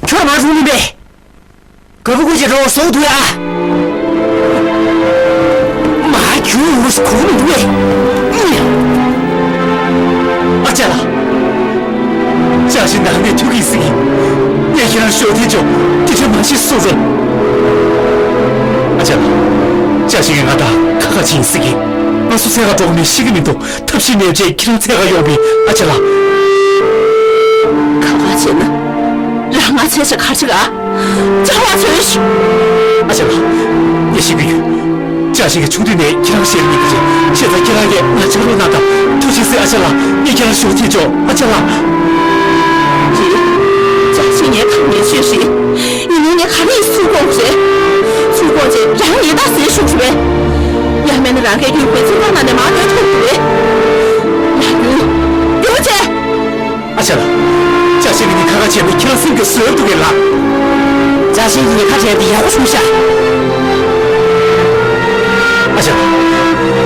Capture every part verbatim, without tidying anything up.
ཁྱོད་མ་བཟུང་ནི་མེད། ག་བུ་ཀུ་ཅེ་འགྲོ་སོང་འདུག་ཡ། མ་ཁྱོད་འུ་སུ་ཁུག་མི་འདུག་ཨེ། ཨ་ཅག་ལགས། ཅག་ཤི་ནང་ནས་ཐུག་གི་ཟིག་ངས་ཁྱེད་རང་ཤོག་ཐེ་ཆོག་དེ་ཆ་མ་ཤི་སོ་སོ། ཨ་ཅག་ལགས། ཅག་ཤི་གི་ང་དང་ཁ་ཁ་ཆིན་ཟིག་ང་སུ་ཚེ་ག་འགྲོ་མི་ཤི་གི་མི་འདུག་ཐབས་ཤེས་མེད་ཅེས་ཁྱེད་རང་འཚོལ་ག་ཡོང་བའི། ཨ་ཅག་ལགས། ཁ་ཁ་བྱས་ན་རང་ང་འཚོལ་ཞིག་གར་ཅིག་ཨ། ཅག་ལགས་འཚོལ་ཞིག་ཨ་ཅག་ལགས། ངས་ཤེས་ཀྱི་ཡོད། ཅག་ཤི་གི་ཆུང་དུས་ནས་ཁྱེད་རང་ཤེས་མི་གི་རེད། བྱས་ཙང་ཁྱེད་རང་གིས་ང་ཆག་རོགས་གནང་དང་། ཐུགས་རྗེ་ཆེ་ཨ་ཅག་ལགས། ངས་ཁྱེད་རང་ཤོག་ཐེ་ཆོག་ཨ་ཅག་ལགས། རེད། ཅག་ཤི་ངའི་ཁ་ངའི་ཆོས་རེད། ཡིན་ནའི་ངས་ག་རེ་ཡིས་ཚུར་དགོངས་རེད། ཚུར་དགོངས་རྗེས་རང་ཉེས་པ་ཟིན་ཤོག་རེད། ཡང་མིན་ན་རང་གི་རྒྱུད་པའི་ཚུར་དགོངས་ནང་ནས་མར་ཐོན་ཐུབ་ཀྱི་རེད། ཡ་རྒྱུ། རྒྱུ་བྱས། ཨ་ཅག་ལགས། ཅག་ཤི་གི་ནི་ཁ་ཁ་བྱས་ན་ཁྱེད་རང་སེམས་ཀྱི་བཟོད་འདུག་གི་ལགས། ཅག་ཤི་གི་ནི་ཁ་བྱས་ཏེ་ཡག་པོ་བྱུང་ཤག་ཨ་ཅག་ལགས།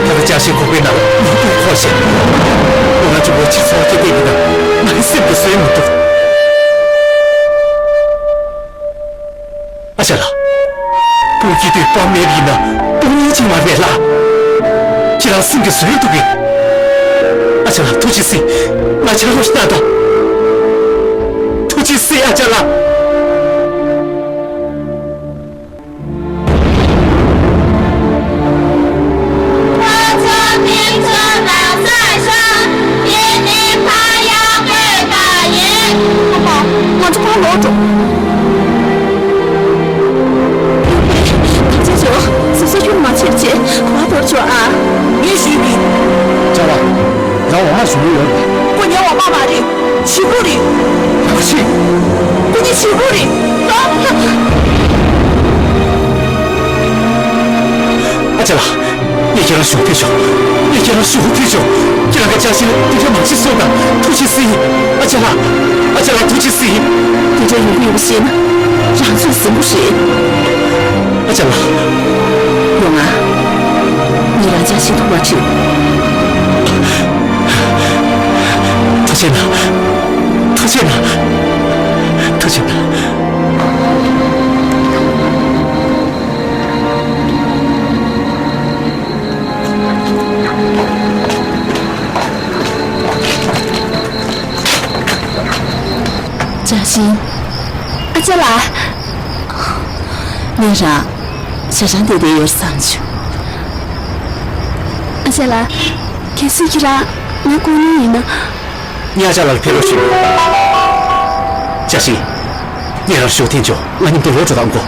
ད་ལྟ་ཅག་ཤི་ཁོག་པའི་ནང་ལ་མི་ཐུག་ཁོག་བྱས། ང་ཚོ་བོད་ཕྱི་ཚོགས་ཀྱི་སྟེང་གི་ནང་ང་ནི་སེམས་ཀྱི་བཟོད་མི་ཐུབ། ཨ་ཅག་ལགས། སྤུན་སྐྱེས་དུས་དཔའ་མེད་ཡིན་ན་སྟོང་ཉིད་ཅིག་མ་རེད་ལགས། ཁྱེད་རང་སེམས་ཀྱི་བཟོད་འདུག་གས། ཨ་ཅག་ལགས་ཐུགས་རྗེ་གཟིགས། ང་ཆག་རོགས་ཤིག་གནང་དང་། ཐུགས་རྗེ་གཟིགས་ཨ་ཅག་ལགས། ང་ཚོ་ཕར་ལོག་འགྲོ། ཐག་ཆོད་བྱོས། གཟབ་གཟབ་ཁྱོད་མ་བྱེད་བྱེད་ག་པར་འགྲོ་ཨ། ངས་ཞུས་པའི། ཅག་ལགས། རང་འོག་མ་བཟུང་ཡོད་རེད། ཁོ་ངའི་འོག་མ་མ་རེད། བྱེད་པོ་རེད། ཡག་ཤི། ཁོ་ངའི་བྱེད་པོ་རེད། ཨ་ཅག་ལགས། ངས་ཁྱེད་རང་ཤོག་ཐེ་ཆོག་ངས་ཁྱེད་རང་ཤོག་ཐེ་ཆོག་ཁྱེད་རང་གི་ཅག་ཤི་ལ་དེ་འདྲ་མ་བྱེད་སོང་དང་། ཐུགས་རྗེ་གཟིགས། ཨ་ཅག་ལགས། ཨ་ཅག་ལགས་ཐུགས་རྗེ་གཟིགས། དེ་འདྲ་ཡོང་གི་ཡོད་པ་ཤེས་ན་རང་ཚོད་ཟིན་པོ་རེད། ཨ་ཅག་ལགས། ཡོང་ང་། ངས་རང་ཅག་ཤི་ཐུབ་པ་བྱེད། ཐུགས་རྗེ་གནང་། ཐུགས་རྗེ་གནང་། ཐུགས་རྗེ་གནང་། ཅག་ཤི། ཨ་ཅག་ལགས། ངས་རང་ཞེ་དྲག་བདེ་བདེ་ཡོད་བསམ་བྱུང་། ཨ་ཅག་ལགས། གལ་སྲིད་ཁྱེད་རང་ང་བཀུག་མྱོང་ཡིན་ན། ངས་ཨ་ཅག་ལགས་ལ་ཕེབས་རོགས་ཞུ། ཅག་ཤི། ངས་རང་ཤོག་ཐེ་ཆོག་ང་མཉམ་དུ་ལོག་འགྲོ་དང་གོ།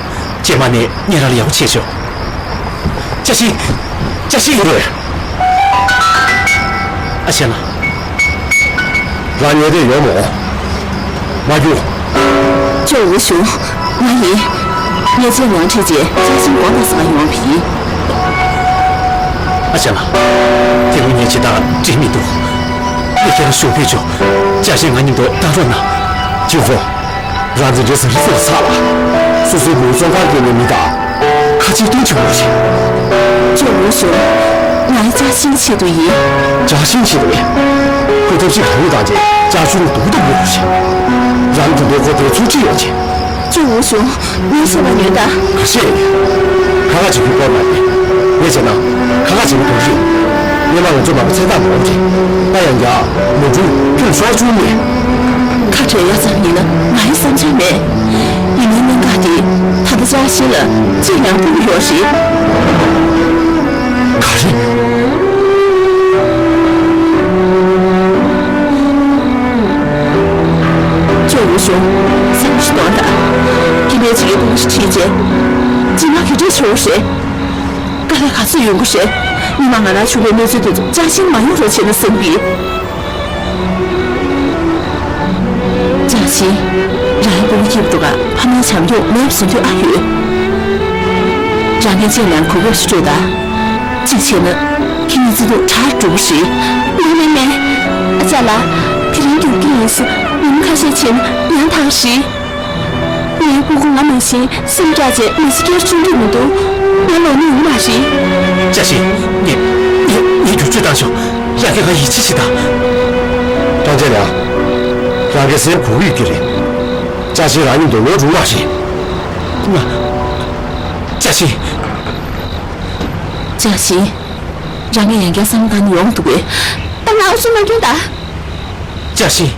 རྗེས་མ་ནས་ངས་རང་ལ་ཡག་པོ་བྱས་ཆོག་ཅག་ཤི། ཅག་ཤི། ཨ་ཅག་ལགས། རང་ཉལ་བསྡད་ཡོད་མོ། མ་རྒྱུགས། ཇོ་བོ་ཞུ། ང་ཡིན། ངས་ཅེ་ནང་ཁྲིད་རྗེས་ཅག་ཤིང་སྒོ་ནས་ཟ་ཡོང་བ་ཡིན། ཨ་ཅག་ལགས། དེ་རུ་ངས་ཇི་ལྟར་འགྲིག་མི་འདུག་ངས་ཁྱེད་རང་ཤོག་ཕེབས་ཆོག་ཅག་ཤིང་ང་མཉམ་དུ་བཏང་རོགས་གནང་། ཅིན་ཧྥུ། རང་ཚོ་འདྲེ་ཟ་རི་ཟ་རི་ཚ་ལ། སོ་སོའི་མུའུ་ཙོང་ཁ་སྐྱེས་ནས་མི་དང་། ཁ་ཆེ་སྟོན་ཆེ་བོ་ཞིག་ཇོ་བོ་ཞུ། ང་ཡི་ཅག་ཤིང་ཆེད་དུ་ཡིན། ཅག་ཤིང་ཆེད་དུ་ཡིན། ཁོས་ཐབས་ཤེས་གང་ཡོད་བཏང་རྗེས་ཅག་ཤིང་ལ་སྡུག་ཐབས་ཡོད་པ་ཞིག་རང་གི་འདོད་ཁོ་དེ་ཚུར་ཁྲིད་ཡོང་རྗེས། ཇོ་བོ་ཞུ། ངས་བཤད་པ་ཉོན་དང་། ཁ་ཤས་ཡིན། ཁ་ཁ་བྱེད་རྒྱུ་སྐོར་མ་རེད། ངས་བྱས་ན་ཁ་ཁ་བྱེད་ཀྱི་འདུག་རེད། སྔོན་མ་ང་ཚོ་མ་པ་ཚེ་ཐག་མང་རྗེས་ད་ཡང་རྒྱ་མི་འབྲུག་ཁྱོད་ཤོར་བྱུང་མེད། ཁ་བྲལ་ཡ་ཙམ་ཡིན་ན་ང་ཡི་བསམ་འཆར་མེད། ཡིན་ནའི་གནད་འགག་དེ་ད་ལྟ་ཅག་ཤིང་ལ་ཅིག་ཡང་སྤུ་གུ་ཡོད་རེད། ག་རེ། ཇོ་བོ་ཞུ། སེམས་ཤི་གཏོང་དང་། ཁྱིམ་པའི་ཅིག་གི་སྤུ་གུ་ཞིག་ཁྲིད་རྗེས། ཅི་མ་གི་འདྲ་ཤོར་རེད། དཀའ་ལས་ག་ཚོད་ཡོང་གི་རེད། ཉི་མ་ང་རང་བྱུང་བའི་གནས་ཚུལ་དེ་ཚོ་ཅག་ཤིང་མ་ཡོང་རོགས་བྱས་ན་བསམ་གི། ཅག་ཤིང་། རང་ཡི་སྤུ་གུ་སྐྱིད་པོ་འདུག་ག་ཕ་མའི་བྱམས་སྐྱོང་མེད་པ་བཟོ་འདོད་ཨ་ཡོད། རང་གིས་ཅིག་ལ་གུས་པ་ཞིག་སྤྲོད་དང་། གཅིག་བྱས་ན་ཁྱེད་གཉིས་བརྩེ་དུང་དྲག་འགྲོ་གི་རེད། མེད་མེད་མེད། ཨ་ཅག་ལགས། དེ་རིང་རྒྱུག་གི་ཡིན་ཟེར་ཉིན་ཁ་ཤས་བྱས་ན་ཡང་དག་རེད། ངའི་སྤུ་གུ་ང་ནང་བཞིན་སེམས་སྐྱག་བྱས་མི་ཚེ་བསྐྱལ་བཅུག་འདོད་མི་འདུག་ང་ལོག་ནི་ཡོང་མ་རེད། ཅག་ཤིང་། ངས་ངས་ངས་བསྒྱུར་བཅོས་བཏང་ཤོག་རང་གིས་ང་ཡིད་ཆེས་བྱེད་དང་། ཀྲང་ཅེ་ལགས། རང་གི་སེམས་གོ་གི་ཡོད་ཀྱི་རེད། ཅཱ་ཞིན་རང་མཉམ་དུ་ལོག་འགྲོ་བ་རེད། ང་། ཅཱ་ཞིན། ཅཱ་ཞིན། རང་གིས་ཡང་བསྐྱར་བསམ་བློ་བཏང་ནས་ཡོང་ཐུབ་པས། ད་ང་ཨུ་ཚུགས་མ་སྐྱོན་ད། ཅཱ་ཞིན།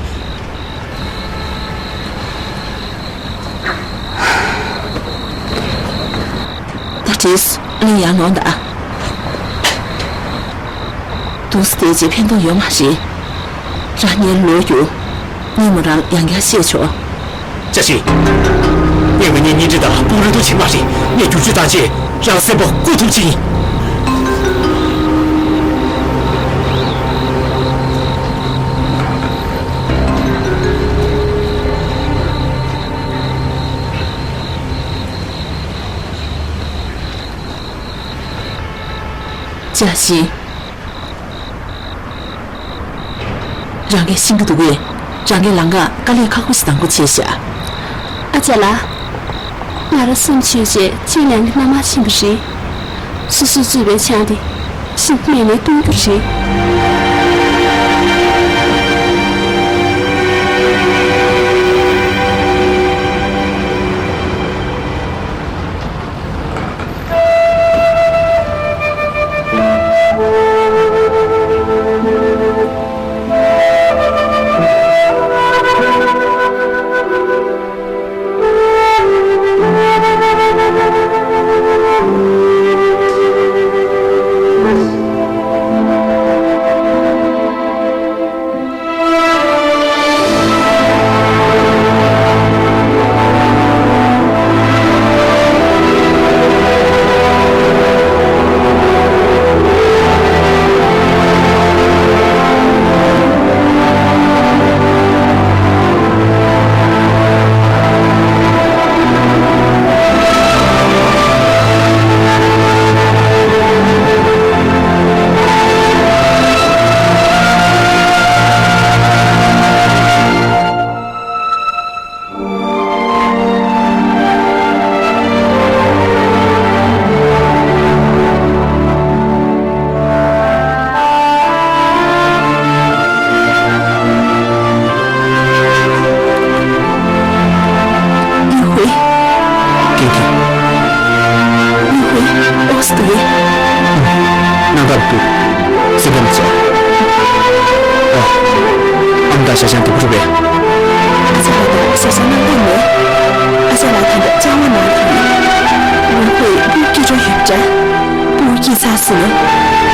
ད་བྲིས། ཨ་ནི་ཡར་ལོངས་དང་། འདུག་སེ་བསྡད་རྗེས་ཕན་ཐོགས་ཡོད་མ་རེད། རང་ངའི་ལོ་རྒྱུས། ངས་མོ་རང་ཡང་བསྐྱར་བཤད་ཆོག་ཅཱ་ཞིན། ངས་ང་གཉིས་གཉེན་སྒྲིག་དང་ཕུགས་རེ་ཐུག་བྱེད་མ་རེད། ངས་བསྒྱུར་བཅོས་བཏང་རྗེས་རང་སེམས་པ་སྐུ་ཐུག་ཅིང་། ཅཱ་ཞིན། རང་གིས་ཤེས་ཀྱི་འདུག་གས། རང་གིས་ལམ་ཁར་དཀའ་ལས་ཁག་པོ་ཞིག་གདམ་བསྐོ་བྱས་ཤག་ཨ་ཅག་ལགས། ང་རང་བསམ་ཆོས་བྱས་ཅིན་ལན་གྱི་མནའ་མར་ཕྱིན་པ་རེད། སོ་སོས་གཙོས་པའི་ཆང་དེ་ཤིན་ཏུ་སྨན་ནས་བཏུང་རྒྱུ་རེད། ཡུ་ཧུའེ། ཀེང་ཀེང་། ཡུ་ཧུའེ། ཨོ་སི་ཏུ་ཡེ། ཨུམ། སྣང་དག་འདུག་སེམས་ཁམས་ཚོ། ཨོ། ཨ་མ་དང་ཞ་ཞང་བདེ་པོ་རེད་པས། ཨ་ཅག་ལགས་དང་ཞ་ཞང་སྣང་དག་མེད། ཨ་ཅག་ལགས་ད་ལྟ་ཅང་མ་ནང་དུ་ཡོད། ཡུ་ཧུའེ་སྤུ་གུ་སྐྱེ་འགྲོ་ཡོད་པ་འདྲ། སྤུ་གུ་སྐྱེས་ཚར་སོང་ན་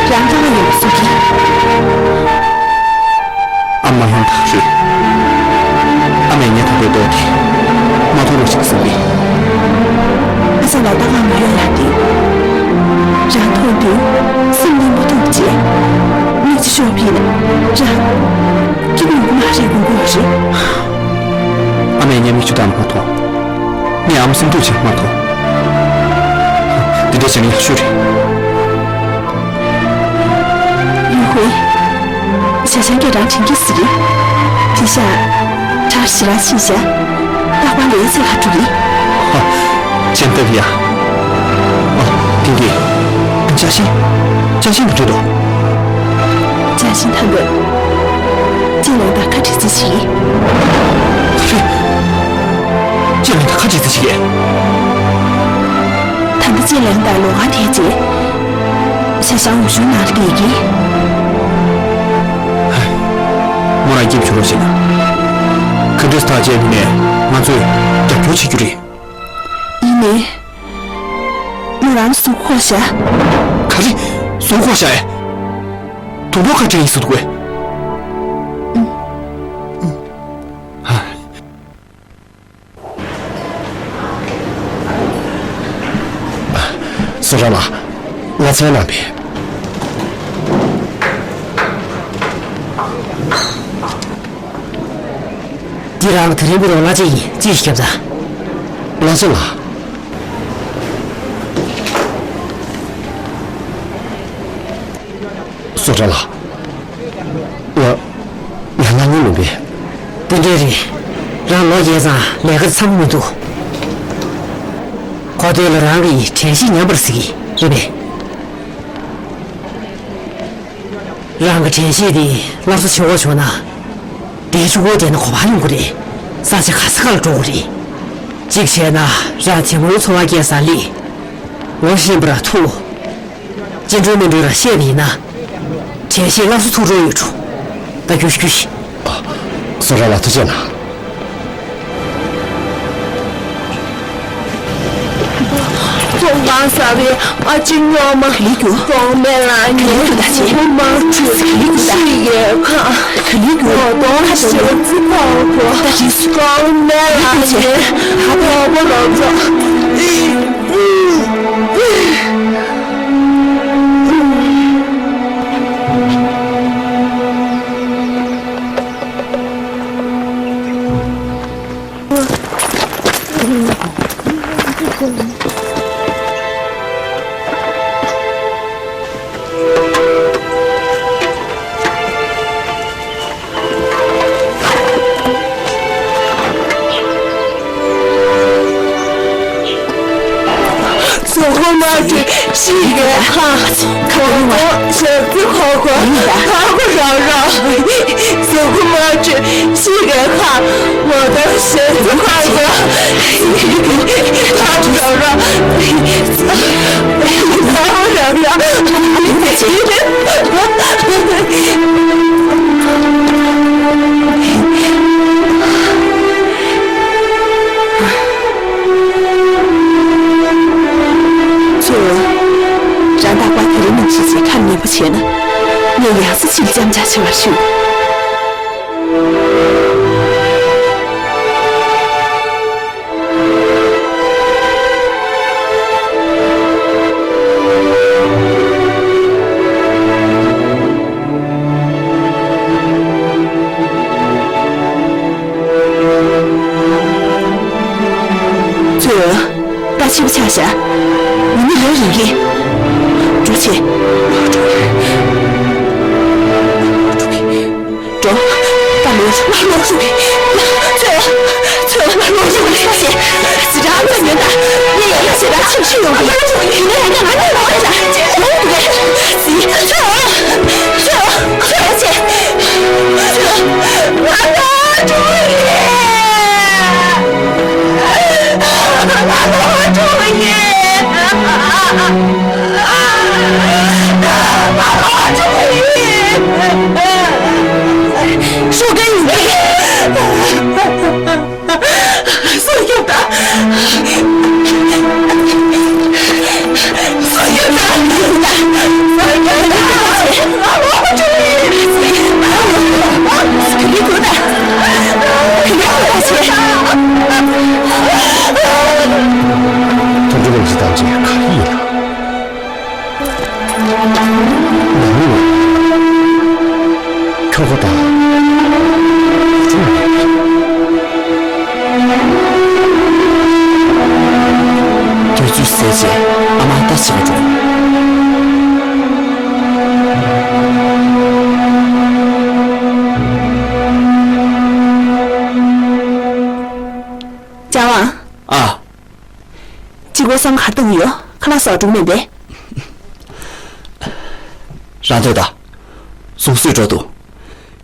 རང་ལྟ་བ་ཡོང་བཟོ་གི། ཨ་མ་ལྷོང་ཐག་རེད། ཨ་མས་ངའི་ཐག་པའི་ཏོག་དེ་མ་མཐོང་རོགས་ཞེས་གསུངས་པས། ཨ་ཅག་ལགས་ད་ང་མི་ཡོང་ཡག་དེ། རང་མཐོང་དུས་སེམས་གླེན་པོ་འདུག་ཅེས། མིག་ཆུ་ཤོར་བ་ཡིན་ན་རང་སྐྱིད་པོ་ཡོང་གི་མ་རེད། དགོངས་དགོངས་རེད། ཨ་མས་ངའི་མིག་ཆུ་དག་མ་མཐོང་། ངས་ཨ་མ་སེམས་སྡུག་བྱེད་མ་ཐུབ། འདི་འདྲ་བྱས་ན་ཡག་ཤོས་རེད། ཡུ་ཧུའེ། ཞ་ཞང་གིས་རང་དྲན་གྱི་ཟེར་རེད། དེང་སང་གྲྭར་ཞིག་རང་ཕྱིན་ཤག་རྟག་པར་ལས་ཚེ་ཁ་དྲུག་རེད། ཧ། ཅན་ཏ་བི་ཡ། ཨ། ཐེངས་འདི། ཅཱ་ཞིན། ཅཱ་ཞིན་གྱིས་འགྲོ་འདུག་ཅཱ་ཞིན་ད་འདོད། ཅེ་ལན་དང་ཁ་བྲིས་རྩིས་བྱེད་ཀྱི། ཁ་རེད། ཅེ་ལན་དང་ཁ་བྲིས་རྩིས་བྱེད་ཀྱི། ད་ལྟ་ཅེ་ལན་དང་ལོགས་ཀ་ཐད་རྗེས། ཞ་ཞང་འོག་ཞུང་ནང་ལ་བསྡད་ཀྱི། ཧ། མོ་རང་སྐྱིད་པོ་བྱུང་རོགས་བྱེད་ན། ག་འདྲས་ཐག་བཅད་ནས་ང་ཚོས་རྒྱབ་སྐྱོར་བྱེད་རྒྱུ་རེད། ཡིན་ནའི། མོ་རང་གཟུགས་ཁོག་བཞག་ག་རེ། གཟུགས་ཁོག་བཞག་ཨེ། དུག་ཕོག་ཁ་བྲལ་ཡིན་ཟེར་འདུག་གས། བཟོ་གྲྭ་ལགས། ང་མཚན་ནང་པས། འདི་རང་དེ་རིང་བུ་རོགས་གླ་ཆ་ཡིན། ཅི་ཞིག་ཁྱབ་ཚ། གླ་ཆ་ལགས། བཟོ་གྲྭ་ལགས། ང་། ང་གླ་མྱི་མིན་པས། དེ་འདྲས་རེད། རང་ལོ་རྒས་ཙང་ལས་ཀ་འཚམ་པོ་མི་འདུག་གོ་ཐོས་ལ་རང་གིས་དྲན་ཤེས་ཉམས་པ་རེད་ཟེར་གྱི་རེད་པས། རང་གི་དྲན་ཤེས་དེ་སླར་གསོ་བྱེད་དགོས་བྱུང་ན། ཟླ་བཅུ་དགུ་བསྡད་ན་གོ་བ་ཡོང་གི་རེད། ས་ཆ་ག་ས་ག་ལ་འགྲོ་དགོས་རེད། གཅིག་བྱས་ན་རང་བྱེ་མའི་འཚོ་བ་སྐྱེལ་སར་སླེབས། ངོ་ཤེས་པ་ར་ཐུག་སྤྱི་འགྲོ་མི་འགྲོ་ར་བཤད་པ་ཡིན་ན། དྲན་ཤེས་སླར་གསོ་ཐུག་འགྲོ་ཡོད་འགྲོ། ད་རྒྱུགས་ཤིག་རྒྱུགས་ཤིག་སོ་ར་ལ་ཐུགས་རྗེ་གནང་། ཚོང་ཁང་གསར་པའི་ཨ་ཅེ་སྨྱོན་མ། ག་ལེར་རྒྱུགས། གོང་མེད་ལ་ཉེ། ག་ལེར་རྒྱུགས་ད་ཅེ། ངོ་མ་ཁྲུས། ག་ལེར་རྒྱུགས་ད། ཤི་ཡས་ཁ། ག་ལེར་རྒྱུགས། ངོ་གདོང་ཞེ་ཚིག་ཁོག་ཁོ། ད་རེས་སུ། གོང་མེད་ལ་ཉེ། ཧ་པོ་ལོག་འགྲོ། གཟུགས་པོ་མ་བཀྲུས་ཤི་ཡས་ཁ། ཁ་བ་ཞབས་ཀྱི་ཁོག་ཁོ། ཁ་ཁོ་རང་རང་། གཟུགས་པོ་མ་བཀྲུས་ཤི་ཡས་ཁ། ངོ་གདོང་ཞེ་ཚིག་ཁོག་ཁོ། ཁ་ཁོ་རང་རང་། ཁ་ཁོ་རང་རང་། ཚེ་འོ། རང་རྟག་པར་དེ་རིང་ནང་བཞིན་བྱས་ཁ་ནན་པོ་བྱས་ན། ངས་ཡང་སེ་ཕྱིར་འཇམ་ཅག་བྱེད་པར་ཞུ། ཚེ་འོ། ད་ཕྱི་པོ་ཆགས་ཤག་ཉི་མ་ཡུན་རིང་གི། འགྲོ་བྱེད། འགྲོ། ད་ལོག་ལོག་ལོག་ཚེ་འོ། ཚེ་འོ། ལོག་ལོག་ལོག་ཤག་ཟི་རང་ཚེ་ཉོན་ད། ངས་ཡང་ཡང་ཞེ་དྲག་ཕྱིར་ཤི་ཡོང་གི། ཡིན་ན་ཡང་ང་ནས་ལོག་ཡ་ད། ཡོང་གི་རེད། ཟི། ཚེ་འོ། ཚེ་འོ། ཚེ་འོ་ཆེ། ང་ལོག་འགྲོ་གི་རེད། ང་ལོག་འགྲོ་གི་རེད། ང་ལོག་འགྲོ་གི་རེད། ཤོག་ག་ཡིན་གི། སྲོག་སྐྱོབ་དང་། སྲོག་སྐྱོབ་དང་། སྲོག་སྐྱོབ་དང་། མཐུན་སྒྲིལ་གྱི་གཏམ་བཤད་ག་རེ་ཡིན་ན། ནང་མི་ཁྱོ་ག་དང་། དུས་ཚོད་ཟད་རྗེས་ཨ་མ་ལྟ་བྱེད་པར་འགྲོ། ལྕམ་དབང་། ཨ། གཅིག་པོ་བསམ་གར་བཏང་ཡོད། ཁ་ལག་ཟ་བ་འགྲོ་མིན་པས། རང་ཐོས་ད། སོང་སུས་འགྲོ་འདུག་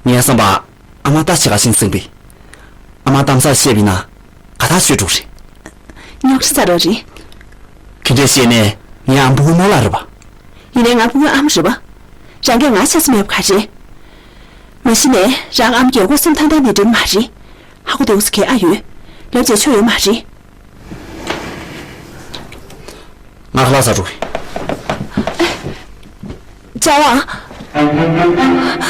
ངའི་བསམ་པ་ཨ་མ་ལྟ་བྱེད་ག་ཕྱིན་ཟིན་པས། ཨ་མ་གཏམ་ས་བཤད་པ་ཡིན་ན་ག་ཐག་ཆོད་འགྲོ་རེད། རྙོག་དྲ་ཚ་རོགས་རེད། ག་འདྲས་བཤད་ནས་ངའི་ཨ་མ་ཕྲུ་གུའི་རྨོ་ལགས་རེད་པ། ཡིན་ནའི་ང་ཕྲུ་གུའི་ཨ་མ་རེད་པ། རང་གིས་ང་ཆགས་ས་མེད་པ་ག་རེད། མ་གཞི་ནས་རང་ཨ་མ་རྒས་འཁོགས་སེམས་ཐང་ཐང་ནས་འགྲིག་མ་རེད། ཧ་གོ་བདེ་པོ་ཟེར་མཁན་ཨ་ཡོད། ལབ་བྱས་ཆོ་ཡོད་མ་རེད། ང་ཁ་ལག་ཟ་འགྲོ་གི། ལྕམ་དབང་། ལྕམ་དབང་།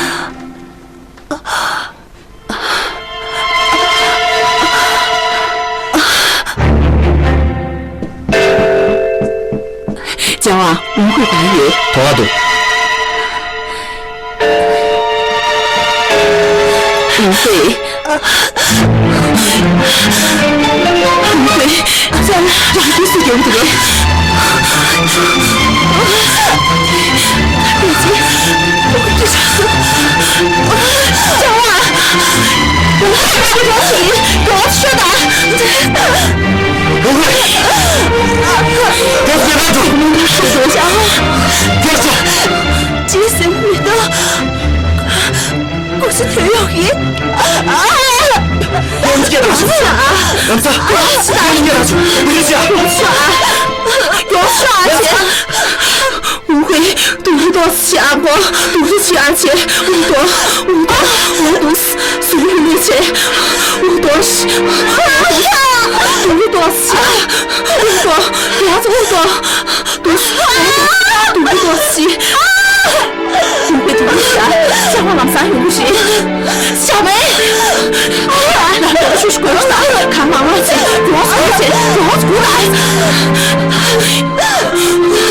འོང་ཁུག་གང་ཡོད། དོ་བ་འདུག་འོང་ཁུག་ཅི་ཟེར་མི་འདུག་སྐུ་གཟུགས་ཐོན་ཡོང་གི། ཨ། ཡང་སྐྱེ་དང་། མི་རིགས་ཤ། མགྱོགས་ཤོག་ཨ་ཅེ། ཝུའུ་ཧུའེ། སྡུག་རུས་ཏོག་ཙམ་བྱེད་ཨ་ཁོ། སྡུག་རུས་བྱེད་ཨ་ཅེ། ཝུའུ་ཏོ། ཝུའུ་ཏོ། ཝུའུ་ཏོ། སྡུག་རུས་མི་བྱེད། ཝུའུ་ཏོ། སྡུག་རུས་ཏོག་ཙམ་བྱེད། ཝུའུ་ཏོ། ཡ་ཙི་ཝུའུ་ཏོ། སྡུག་སྡུག་རུས་ཏོག་ཙམ་བྱེད། ཝུའུ་ཧུའེ། སྡུག་རུས་བྱེད་ཨ། ལྕགས་མ་ལམ་སང་ཡོང་གི་རེད། ལྕགས་མ། ཨ་ཡ། ལམ་སང་ཤུགས་དགོས་ཤག་གང་མང་མང་བྱེད། མགྱོགས་སུ་བྱེད། མགྱོགས་སུ་སྒུག་ཨ། ཝུའུ་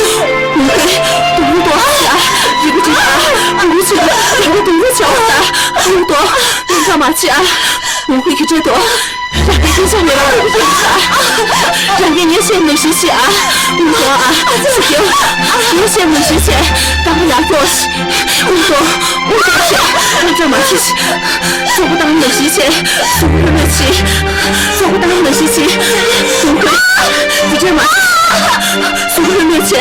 ཧུའེ། སྡུག་རུས་ཏོག་ཙམ་བྱེད་ཨ། རིག་པ་ཅིག་ཨ། སྡུག་རུས་བྱེད། རང་གི་སྡུག་རུས་བྱེད་ཨ། ཝུའུ་ཏོ། སྐད་གྲགས་མ་བྱེད་ཨ། ཝུའུ་ཧུའེ་གི་འཕྲོད་དོ། རང་གི་སྐད་ཆ་མེད་པ་ཝུའུ་ཧུའེ་ཨ། རང་གིས་ངས་བཤད་ནང་བཞིན་བྱེད་ཨ། ཝུའུ་ཏོ་ཨ། ཚུར་རྒྱབ། ངས་བཤད་ནང་བཞིན་བྱེད། རྟག་པར་ཡར་སྐྱོར། ཝུའུ་ཏོ། ཝུའུ་ཏོ་བྱེད། སྐད་གྲགས་མ་བྱེད། སོག་པོ་བཏང་ནང་བཞིན་བྱེད། སོག་པོ་ལྷོད་མེད་བྱེད། སོག་པོ་བཏང་ནང་བཞིན་བྱེད། ཝུའུ་ཧུའེ། སྐད་གྲགས་མ་བྱེད། སོག་པོ་ལྷོད་མེད་བྱེད། ཝུའུ་ཧུའེ།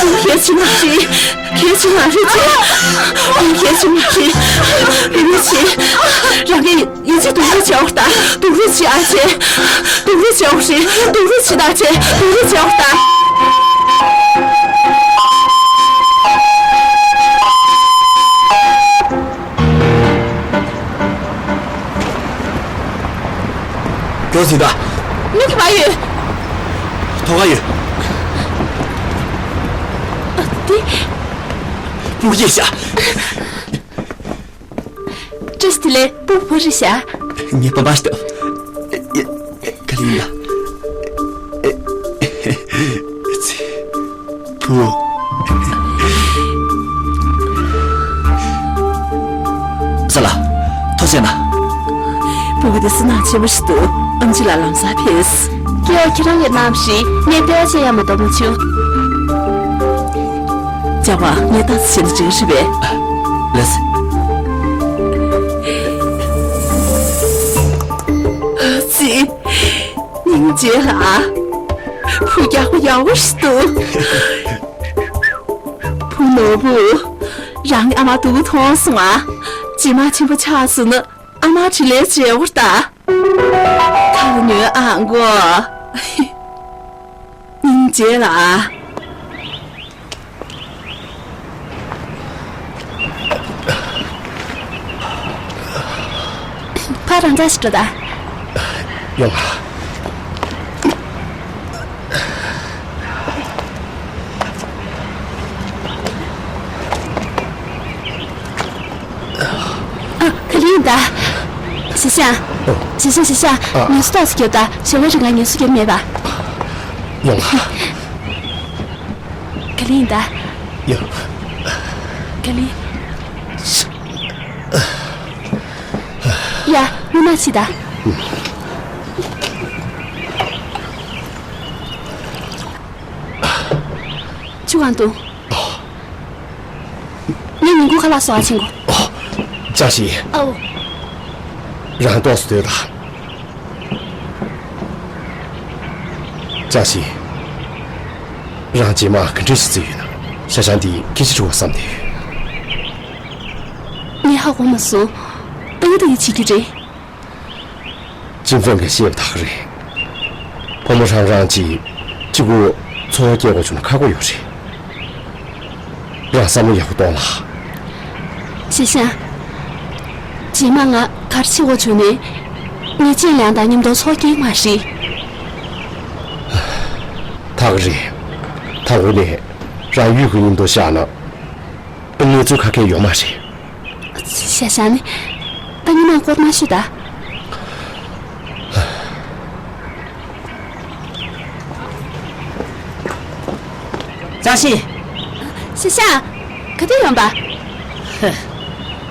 ཁྱེད་ཀྱིས་མ་བྱེད། ཁྱེད་ཀྱིས་མ་རེད་ཅེས། ཁྱེད་ཀྱིས་མ་རེད། མི་མི་བྱེད། རང་གིས་ཡིན་གཅིག་སྡུག་རུས་བྱེད་འོ་ད། སྡུག་རུས་བྱེད་ཨ་ཅེ། སྡུག་རུས་བྱེད་འོ་ཞེས། སྡུག་རུས་བྱེད་ད་ཅེ། སྡུག་རུས་བྱེད་འོ་ད། མགྱོགས་ཟིན་ད། མིག་གིས་མ་ཡོད། ཐོག་ཁ་ཡོད། ཨ། དེ། སྤུ་གུ་སྐྱེས་ཤག་བཀྲ་ཤིས་བདེ་ལེགས། སྤུ་གུ་བུ་རེད་ཤག་ངའི་སྤོབས་པ་ཞིག་ལྟོས། ག་ལེར་ཡིན་ད། བུ། ས་ལ། ཐུགས་རྗེ་གནང་། སྤུ་གུ་དེ་བསོད་ནམས་ཆེན་པོ་ཞིག་འདུག་ཨེམ་ཆི་ལགས་ལམ་སང་ཕེབས། སྐྱེ་བ་ཁྱེད་རང་གིས་གནང་བ་རེད། ངས་ལྟ་བ་བྱེད་ཡ་མ་གཏོགས་མ་བྱུང་། ལྕགས་པ། ངས་ཏོག་ཙམ་བྱས་ན་འགྲིག་གི་རེད་པས། ལགས་སེ། ཙི། སྙིང་རྗེ་ལ། བུ་རྒྱགས་པ་ཡག་པོ་ཞིག་འདུག་བུ་ནོར་བུ། རང་གི་ཨ་མ་སྡུག་པོ་མཐོང་སོང་ཨ། རྗེས་མ་ཆེན་པོ་ཆགས་སོང་ན་ཨ་མ་འཕྲིན་ལས་བྱེད་འོ་ད། ཁ་ལ་ཉོན་ཨ་མགོ། སྙིང་རྗེ་ལ། ཕར་རང་འཇགས་ཤིག་འགྲོ་ད། ཡོང་ང་། ཨ། ག་ལེར་ཡིན་ད། ཞེ་ཤང་། ཨོ། ཞེ་ཤང་། ཞེ་ཤང་། ཨ། ངལ་གསོ་ཏོག་ཙམ་རྒྱོབ་ད། ཞོགས་པ་རིང་ང་ངལ་གསོ་རྒྱབ་མེད་པ། ཡོང་ང་། ག་ལེར་ཡིན་ད། ཡོ། ག་ལེར། ཡ། དངུལ་ནག་ཕྱིས་ད། ཆུ་གང་འཐུང་། ངས་ཉིན་གུང་ཁ་ལག་བཟོ་བ་ཕྱིན་གོ། ཨོ། ཅང་ཞི། ཨའོ། རང་ཏོག་ཙམ་སྡོད་དང་། ཅང་ཞི། རང་རྗེས་མ་ག་འདྲ་ཞིག་བརྩིས་ཡོད་ན། ཞ་ཞང་འདི་སྐད་ཆ་དྲི་བ་བསམ་བསྡད་ཡོད། ངས་ཧ་གོ་མ་སོང་། ཏང་ཏང་གིས་བྱེད་རྒྱུ་རེད། ཅིན་ཧྥེང་གིས་བཤད་པ་དག་རེད། བུ་མོ་རང་རང་གཅིག་གཅིག་པུ་འཚོ་བ་སྐྱེལ་དགོས་བྱུང་ན་ཁག་པོ་ཡོད་རེད། རང་བསམ་བློ་ཡག་པོ་གཏོང་ལ། ཞེ་ཤང་། རྗེས་མ་ང་གར་ཕྱིན་དགོས་བྱུང་ནས། ངས་ཅིན་ལང་དང་མཉམ་དུ་འཚོ་བ་སྐྱེལ་གྱི་མ་རེད། དག་རེད། ད་འོ་ནས་རང་ཡུལ་གྱི་མཉམ་དུ་བཞག་ན། དངུལ་རྩིས་ཁ་ཁེ་ཡོད་མ་རེད། ཞེ་ཤང་ནི། ད་ཉི་མ་སྐོར་མ་ཤོད་ད། ཅང་ཞི། ཞེ་ཤང་། ག་དུས་ཡོང་པ། ཧེ།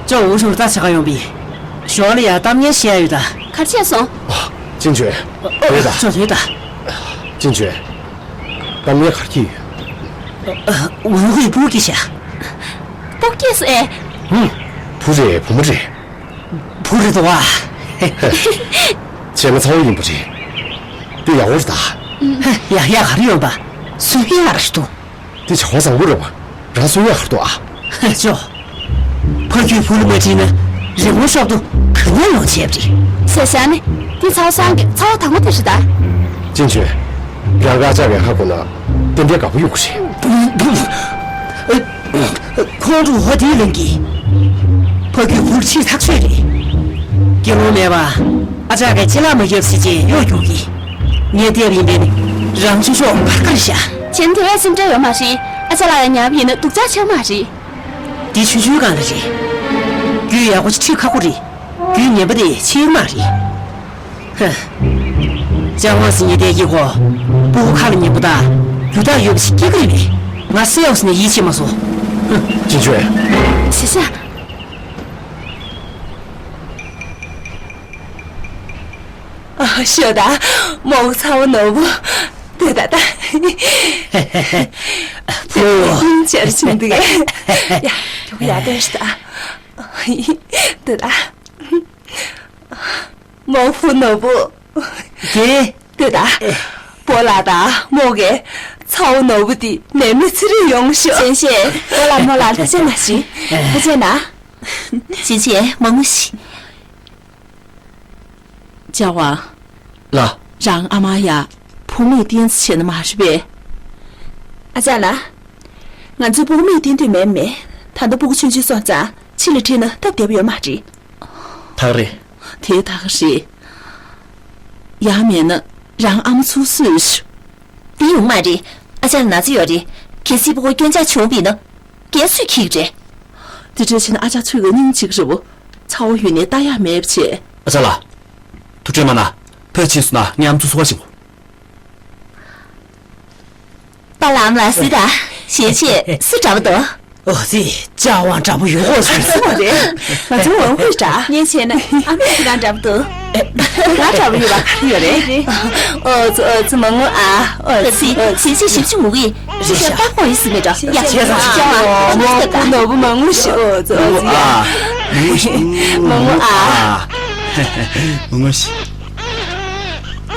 ཅོ་འུ་ཤོར་ད་ཆ་ག་ཡོང་པི། ཞོར་ལ་ཡ་གཏམ་ངན་བཤད་ཡ་ཡོད་ད། གར་ཆས་སོང་། ཨ། ཅིན་ཆོས། ཨོ། ཡོད་ད། ཅོ་ཡོད་ད། ཅིན་ཆོས། གཏམ་ངན་གར་གྱི་ཡོད། ཨ། འུ་གུས་སྤུ་གུ་སྐྱེས་ཤག་སྤུ་གུ་སྐྱེས་སོང་ཨེ། ཧུམ། བུ་རེད་བུ་མོ་རེད། བུ་རེད་དོ་བ། བྱས་ན་ཚ་བོ་ཡིན་པ་རེད། དེ་ཡག་པོ་རེད་ད། ཡག་ཡག་ག་རེ་ཡོད་པ། སུན་ཡག་རེད་དོ། དེ་བྱ་བ་བཟང་པོ་རེད་བ། རང་སུན་ཡག་ག་རེ་དོ་ཨ། ཅོ། ཕ་རྒྱུད་བུ་ལ་མ་དྲིས་ན་རི་བོ་ཤོག་ཏུ་ག་ ངོ་ལོག་བྱས་པ་རེད། ཟེར་བཞག་ནི། འདི་ཚ་བོ་སང་གི་ཚ་བོ་དང་པོ་དེ་རེད་ད། ཅིན་ཆོས། རང་ག་ཅག་གི་ཧ་གོ་ན་ཏན་ཏན་དགའ་པོ་ཡོང་གི་རེད། ཁོང་ཁྲོ་ཧོ་དེའི་ལན་གྱིས། ཕ་རྒྱུད་ཁུར་ཕྱིར་ཐག་ཆོད་རེད། དགེ་སློང་མེད་པ། ཨ་ཅག་གི་ཅི་ལ་མ་རྒྱབ་སྲིད་ཅེས་གཡོ་རྒྱུག་གི། ངས་བལྟས་པ་ཡིན་པས་ནི། རང་ཆུང་ཤོག་བར་ཀར་བཞག་ཆེན་དེ་བས་སེམས་ཁྲལ་ཡོད་མ་རེད། ཨ་ཅག་ལ་ཡང་ཉར་བ་ཡིན་ན་སྡུག་ཅག་ཆེ་མ་རེད། འདི་ཆུང་ཆུང་སྒང་ལ་རེད། རྒྱུད་ཡག་པོ་ཅིག་ཁྲིད་ཁག་པོ་རེད། རྒྱུད་ངན་པ་དེ་ཕྱིར་མ་རེད། ཧ། ཅང་ཝང་ཟེར་མཁན་དེ་གིས་ཁོ། སྤུ་གུ་ཁ་ལ་ཉན་པོ་དང་། རྒྱུ་དག་ཡོད་པ་ཞིག་སྐྱེ་གི་རེད་པས། ང་སུ་ཡང་ཟེར་ནས་ཡིད་ཆེས་མ་སོང་། ཧ། ཅིན་ཆོས། ཤ་ཤ། ཨ། ཤོད་ད། མོག་ཚ་བོ་ནོར་བུ། ལྟོས་ད་ད། ཕུ། ཆེར་ཕྱིན་འདུག་ཡ། ཁྱོད་ཡ་ལྟོས་ཤིག་ད། ལྟོས་ད། མོག་ཕུ་ནོར་བུ། རྒན། ལྟོས་ད། སྤོ་ལགས་དང་མོག་གིས་ཚ་བོ་ནོར་བུ་འདི་ནད་མེད་ཚེ་རིང་ཡོང་ཤོག་ཅན་ཤེས། སྤོ་ལགས་མོག་ལགས་ལྷ་ཅན་ན་ཞིག་ལྷ་ཅན་ན། ཅན་ཤེས་མང་མོ་ཞིག་ཅ་བ། ལ། རང་ཨ་མ་ཡ། བུ་མེད་བསྟེན་ཟེར་ནི་མ་རེད་པས། ཨ་ཅག་ལགས། ང་ཚོའི་བུ་མེད་བསྟེན་འདོད་མེད་མེད། ད་ལྟ་སྤུ་གུ་ཆུང་ཆུང་སོང་ཙང་ཕྱི་ལ་ཁྲིད་ན་སྟབས་བདེ་པོ་ཡོད་མ་རེད། ད་ག་རེད། དེ་ད་ག་རེད། ཡང་མེད་ན་རང་ཨ་མ་ཚུར་གསོས་ཤོག་དེ་ཡོང་མ་རེད། ཨ་ཅག་ལ་ན་ཚ་ཡོད་རེད། གལ་སྲིད་སྤུ་གུ་སྐྱོན་ཆག་བྱུང་བ་ཡིན་ན། རྒན་སུས་འཁྱེར་གི་རེད། དེ་འདྲ་བྱས་ན་ཨ་ཅག་ཚོས་ག་སྙིང་རྗེ་གི་རེད་བོ། ཚ་བོ་ཡོད་ནའི་ལྟ་ཡག་མེད་པ་བྱས། ཨ་ཅག་ལགས། ཐུགས་ཁྲལ་མ་གནང་། ཕར་ཕྱིན་སོང་ན་ངའི་ཨམ་སྲུ་གསོ་བ་བྱེད་དགོས། པཱ་ལགས་ཨ་མ་ལགས་གཟིགས་དང་། ཞལ་ཆེ་སུ་འདྲ་པོ་འདུག་ཨོ་ཙི། ཅ་ཝང་འདྲ་པོ་ཡོད་ཨོ་ཙི། སུ་བ་རེད། ང་ཚོ་ཝང་ཧུའེ་འདྲ། ངས་བྱས་ན་ཨ་མས་ཁྱེད་རང་འདྲ་པོ་འདུག་ང་འདྲ་པོ་ཡོད་པ་ག་རེ་ཡོད་རེད། ཨོ་ཙི་ཨོ་ཙི་མ་ངུ་ཨ། ཨོ་ཙི། ཞལ་ཆེ་ཞིབ་ཅིག་ངུ་གི། ཤི་ཤ་པ་ཁོ་ཡི་སི་མེད་འགྲོ། ཡ་བྱས་ཙང་ཅ་ཝང་མོག་ཕུ་ནོར་བུ་མ་ངུ་ཤི། ཨོ་ཙི་ཨོ་ཙི། མ་ངུ་ཤི། མ་ངུ་ཨ། མ་ངུ་ཤི།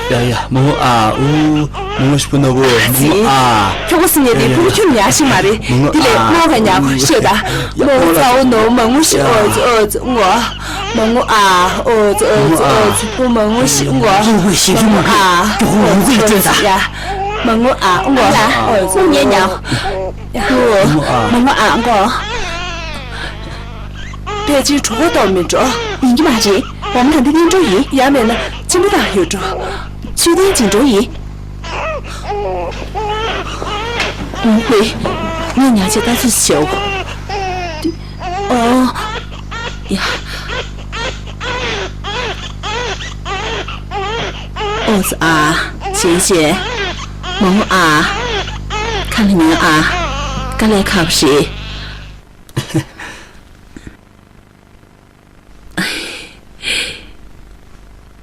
ཡ་ཡ་མ་ངུ་ཨ། ཨུ། མ་ངུ་ཤི་ཕུ་ནོར་བུ། མ་ངུ་ཨ། ཁྱོ་ག་སི་ངས་དེ་ཕུ་ཁྱོད་ཉག་ཤི་མ་རེད། མ་ངུ་དེ་ལས་ཨ། མོག་ག་ཉག་གོ་ཤོད་ད། མོག་ཚ་བོ་ནོར་བུ་མ་ངུ་ཤི། ཨོ་ཙི་ཨོ་ཙི་ངུ། མ་ངུ་ཨ། ཨོ་ཙི་ཨོ་ཙི་ཨོ་ཙི་ཕུ་མ་ངུ་ཤི་ངུ། ཨ། མ་ངུ་ཨ། ཨོ་ཙི་ཨོ་ཙི་ཡ། མ་ངུ་ཨ་ངུ། ཨོ་ཙི་ངུ་ཉག་ཉག་མ་ངུ་ཨ་ངུ། ཕལ་ཆེར་གྲོད་ཁོག་ལྟོགས་མེད་འགྲོ། ཡིན་གྱི་མ་རེད། འོ་མ་ད་འདི་ཉིན་འགྲོ་ཡིན། ཡ་མེད་ན་གཅིན་པ་དང་ཡོད་འགྲོ། ཆུ་ཐིང་ཅིག་འགྲོ་ཡིན། ཨོ་ཧོས། ངས་ཉག་ཆ་ལྟ་ཚུལ་ཞིག་བྱའོ། ཨོ། ཡ། ཨོ་ཙི་ཨ། བྱས་བྱས། མ་ངུ་ཨ། ཁ་ལ་ཉན་ཨ། དཀའ་ལས་ཁག་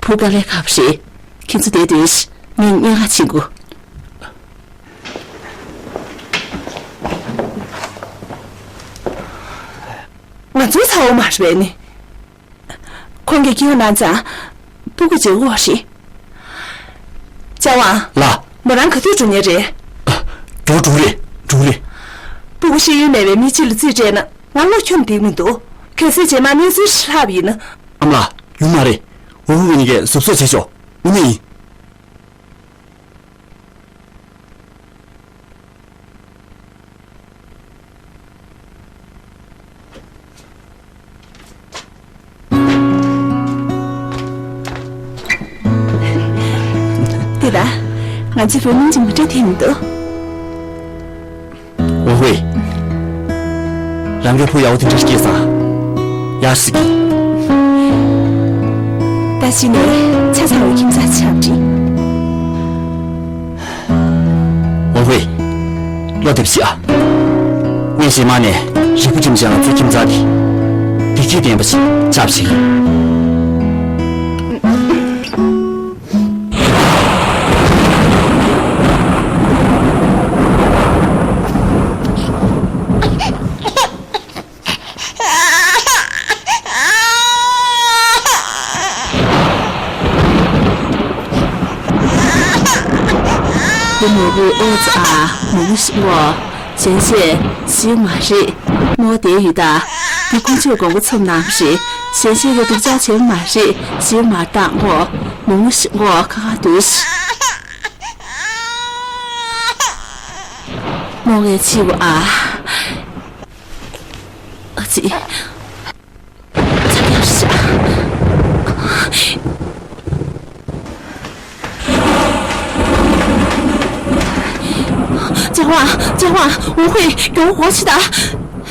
པོ་རེད། བུ་དཀའ་ལས་ཁག་པོ་རེད། ཁྱེད་ཚོ་བསྡད་སྡོད་ཤིག་ངས་བརྙན་ལྷག་བྱེད་དགོས། ང་ཚོའི་ཚ་བོ་མ་རེད་པས་ནི། ཁོང་གིས་སྐྱོན་གནང་ཙང་སྤུ་གུ་བརྗེ་དགོས་རེད། ཅ་ཝང་། ལགས། མོ་རང་ག་དུས་འགྲོ་མཁན་རེད། མགྱོགས་འགྲོ་གི་རེད། འགྲོ་གི་རེད། སྤུ་གུ་ཤེས་ཡོན་མེད་པའི་མི་གཅིག་ལ་རྩིས་སྤྲད་ན་ང་བློ་འཁྱོམ་བསྡད་མི་འདུག་གལ་སྲིད་རྗེས་མ་གནས་ཚུལ་ཞིག་ལྷག་པ་ཡིན་ན། ཨ་མ་ལགས། ཡོང་མ་རེད། འོ་ཧུ་ངེད་གཉིས་ཀས་གཟབ་གཟབ་བྱས་ཆོག་དངོས་གནས་ཡིན། དེ་ལ། ང་ཚོའི་བུ་མིང་ཅིག་མི་འདྲ་ཐེབས་མི་འདུག་འོ་ཧུའེ། རང་གི་བུ་ཡག་པོ་དེ་འདྲ་སྐྱེས་ས། ཡག་སྲིད་ཀྱི། ད་ཕྱི་ནས་ཆ་ཚང་བའི་ཁྱིམ་ཚང་ཆགས་འགྲིག་འོ་ཧུའེ། བློ་བདེ་པོ་བྱེད་ཨ། ངས་རྗེས་མ་ནས་རིག་པ་ཅན་ཅན་ལ་ཚོ་ཁྱིམ་ཚང་དེ། བདེ་སྐྱིད་ལྡན་པ་ཞིག་ཆགས་པ་བྱེད་ཀྱི། བུ་ནོར་བུ་ཨོ་ཙི་ཨ། མོ་མོ་ཞིག་ངོ་། གཞན་ཞེས་ཞིག་མ་རེད། མོ་དེ་ཡོད་ད། འདི་དཀོན་མཆོག་དགོངས་པ་ཚོམ་གནང་བ་རེད། གཞན་གཞན་ལ་སྡུག་ཅག་བྱེད་མ་རེད། ཞེས་མ་བཏང་ངོ་། མོ་ངོ་ཤི་ངོ་ཁ་ཁ་སྡོད། མོ་ངས་ཕྱིའུ་ཨ། ཨ་ཙི། ཚ་ཡར་ཤ། ཅང་ཝང་། ཅང་ཝང་། ཝུ་ཧུའེ་མགྱོགས་པོ་འགོ་ཕྱི་ད།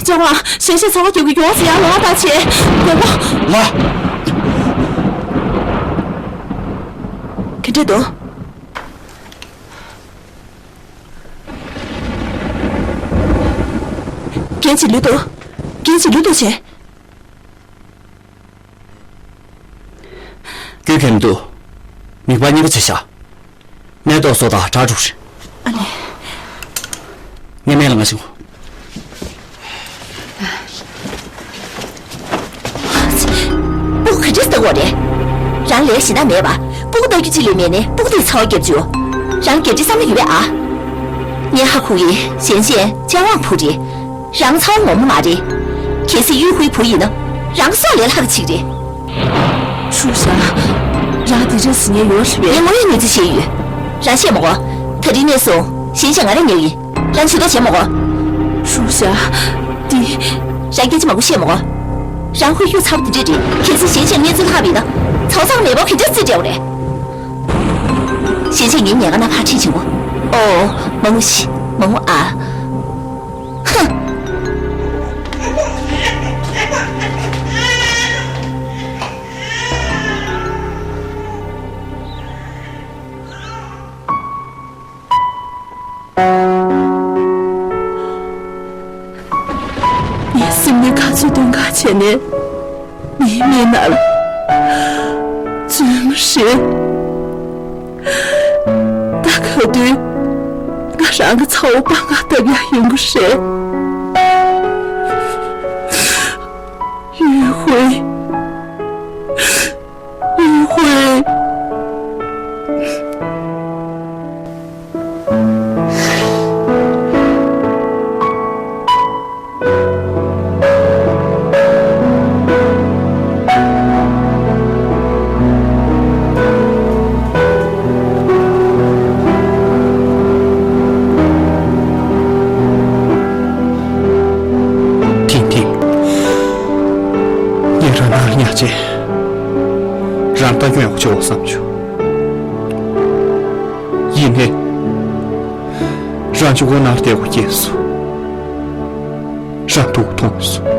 ཅང་ཝང་། ཞན་ཞན་ཚ་བ་རྒྱབ་ཀྱི་མགྱོགས་པོ་ཡར་ལོང་བ་ད་བྱེད། མགྱོགས་པོ། ལ། ག་འདྲ་འདུག་རྒན་གྱིས་ལུས་འདུག་རྒན་གྱིས་ལུས་འདུག་བྱས། རྒྱུས་གལ་མི་འདུག་མིག་པ་གཉིས་པ་བྱས་ཤག་ནད་ཏོག་བཟོ་དང་དྲག་འགྲོ་རེད། ཨ་ནི། ངས་སྨན་ལ་ང་ཞིག་སྤུ་གུ་ག་འདྲས་ལྟ་བ་རེད། རང་ལས་ཞེ་དྲག་མེད་པ། སྤུ་གུ་ལྟ་རྒྱུ་ཅིག་ལས་མེད་ནས་སྤུ་གུ་དེའི་ཚ་བ་རྒྱབ་བཅུག་རང་རྒྱབ་ཀྱི་བསམ་བློ་ཡོད་པས་ཨ། ངས་ཧ་གོ་གི། གཞན་གཞན་ཅང་ཝང་བུ་རེད། རང་ཚ་བ་ངོ་མ་མ་རེད། གལ་སྲིད་ཡུས་ཧུའི་བུ་ཡིན་ན། རང་སྲོག་ལས་ལྷག་ཅིག་རེད། ཧྲུའུ་ཞ། རང་དེ་འདྲས་ཟེར་མཁན་ཡོད་རེད་པས། ངས་ངོ་ཡི་ནུས་ཚོད་བཤད་ཡོད། རང་བཤད་མ་དགོས། ད་རིང་ནས་བཟུང་གཞན་གཞན་ང་རང་ཉོ་ཡིན། རང་ཇུས་གཏོགས་བྱེད་མ་དགོས། ཧྲུའུ་ཞ། འདི། རང་སྐད་ཆ་མང་པོ་བཤད་མ་དགོས། རང་ཧུ་ཡུ་ཚ་བོ་དེ་འདྲས་རེད། གལ་སྲིད་གཞན་གཞན་གནས་ཚུལ་ལྷག་པ་ཡིན་ན། ཚ་བ་ཚང་མེད་པ་ག་འདྲས་རྩིས་སྤྲད་པ་རེད། གཞན་གཞན་ངའི་ཉལ་ཁང་ནང་ཕར་ཁྲིད་བྱུང་། ཨོ། མང་པོ་ཞིག་མང་པོ་ཨ། ཧ། ངས་སེམས་ནས་ག་ཚོད་སྟོན་ག་བྱས་ནས། མིའི་མིག་ནང་ལ་བཙུན་མོ་རེད། ད་ག་དུས་ང་རང་གི་ཚ་བོ་པང་ཁ་བཏབ་ཡག་ཡོང་གི་རེད། ཡུས་ཧུའེ། ཡུས་ཧུའེ། ཐིང་ཐིང་། ངས་རང་ནང་ལ་ཉལ་བྱས། རང་ལྟ་སྐྱོང་ཡག་པོ་བྱེད་དགོས་བསམ་བྱུང་། ཡིན་ནའི། རང་གཅིག་པོ་ནང་ལ་བསྡད་དགོས་སྐྱེས་སོང་། རང་སྡུག་མཐོང་སོང་།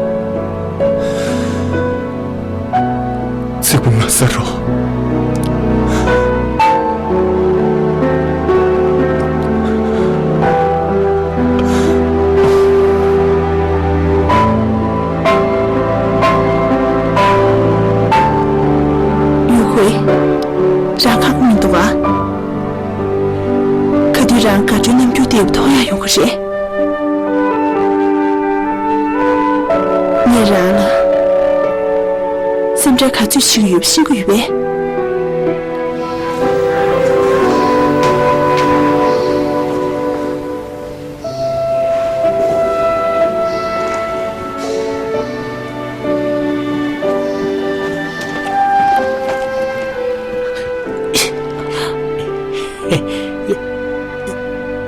ཚིག་པ་མ་ཟ་རོགས། ཡུས་ཧུའེ། རང་ཁག་པོ་མི་འདུག་ག་ག་དུས་རང་དགའ་སྤྲོའི་རྣམ་འགྱུར་དེ་མཐོང་ཡག་ཡོང་གི་རེད། ངས་རང་ལ་སེམས་ཁྲལ་ག་ཚོད་བྱེད་ཀྱི་ཡོད་པ་ཤེས་ཀྱི་ཡོད་པས།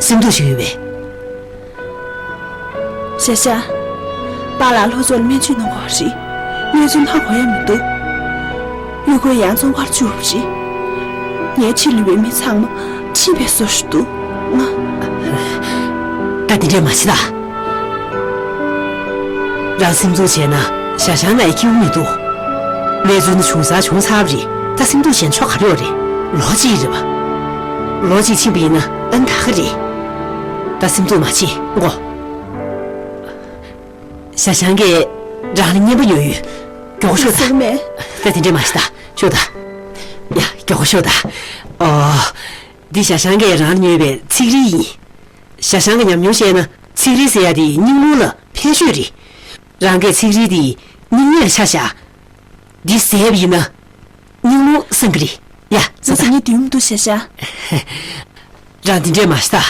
སེམས་སྡུག་ཞིག་ཡོད་པས། ཤ་ཤ། པཱ་ལགས་ལྷོ་ཕྱོགས་ལ་སྨན་བཅོས་གནང་དགོས་པ་རེད། གནས་ཚུལ་ཧ་གོ་ཡག་མི་འདུག་ཡུས་ཧུའེ་ཡང་བཙོན་ཁང་ལ་བཅུག་པ་རེད། ངའི་ཕྱི་ལུས་པའི་མི་ཚང་མ་ཁྲིད་པའི་བཟོ་ཞིག་འདུག་ང་། ད་དེ་འདྲས་མ་བྱེད་ད། རང་སེམས་སྡུག་བྱས་ན་ཞ་ཞང་ང་ཡི་སྐྱིད་པོ་མི་འདུག་གནས་ཚུལ་ནི་བྱུང་ས་བྱུང་ཚར་བ་རེད། ད་སེམས་སྡུག་བྱས་ན་ཆོ་ག་རེ་ཡོད་རེད། ལོ་གཅིག་རེད་པ། ལོ་གཅིག་ཕྱིན་པ་ཡིན་ན་ཨ་ནི་ད་ག་རེད། ད་སེམས་སྡུག་མ་བྱེད་མགོ། ཞ་ཞང་གིས་རང་ལ་རྔན་པ་ཉོས་ཡོད། མགྱོགས་ཤོག་ད། ཟེར་མེད། ད་དེ་འདྲས་མ་བྱེད་ད། ཤོག་ད། ཡ། མགྱོགས་ཤོག་ད། ཨོ། འདི་ཞ་ཞང་གིས་རང་ལ་ཉོས་པའི་ཚིག་རིས་ཡིན། ཞ་ཞང་གིས་ཉམས་མྱོང་བཤད་ན་ཚིག་རིས་ཟེར་ཡ་དེ་སྙིང་རླུང་ལ་ཕན་ཤོས་རེད། རང་གིས་ཚིག་རིས་དེ་སྙིང་ནད་ལ་ཆ་བཞག་འདི་བཟས་པ་ཡིན་ན། སྙིང་རླུང་སངས་ཀྱི་རེད། ཡ། ཟ་ད། ང་ཟ་ངས་འདུན་མི་འདུག་ཤ་ཤ། རང་འདི་འདྲས་མ་བྱེད་ད།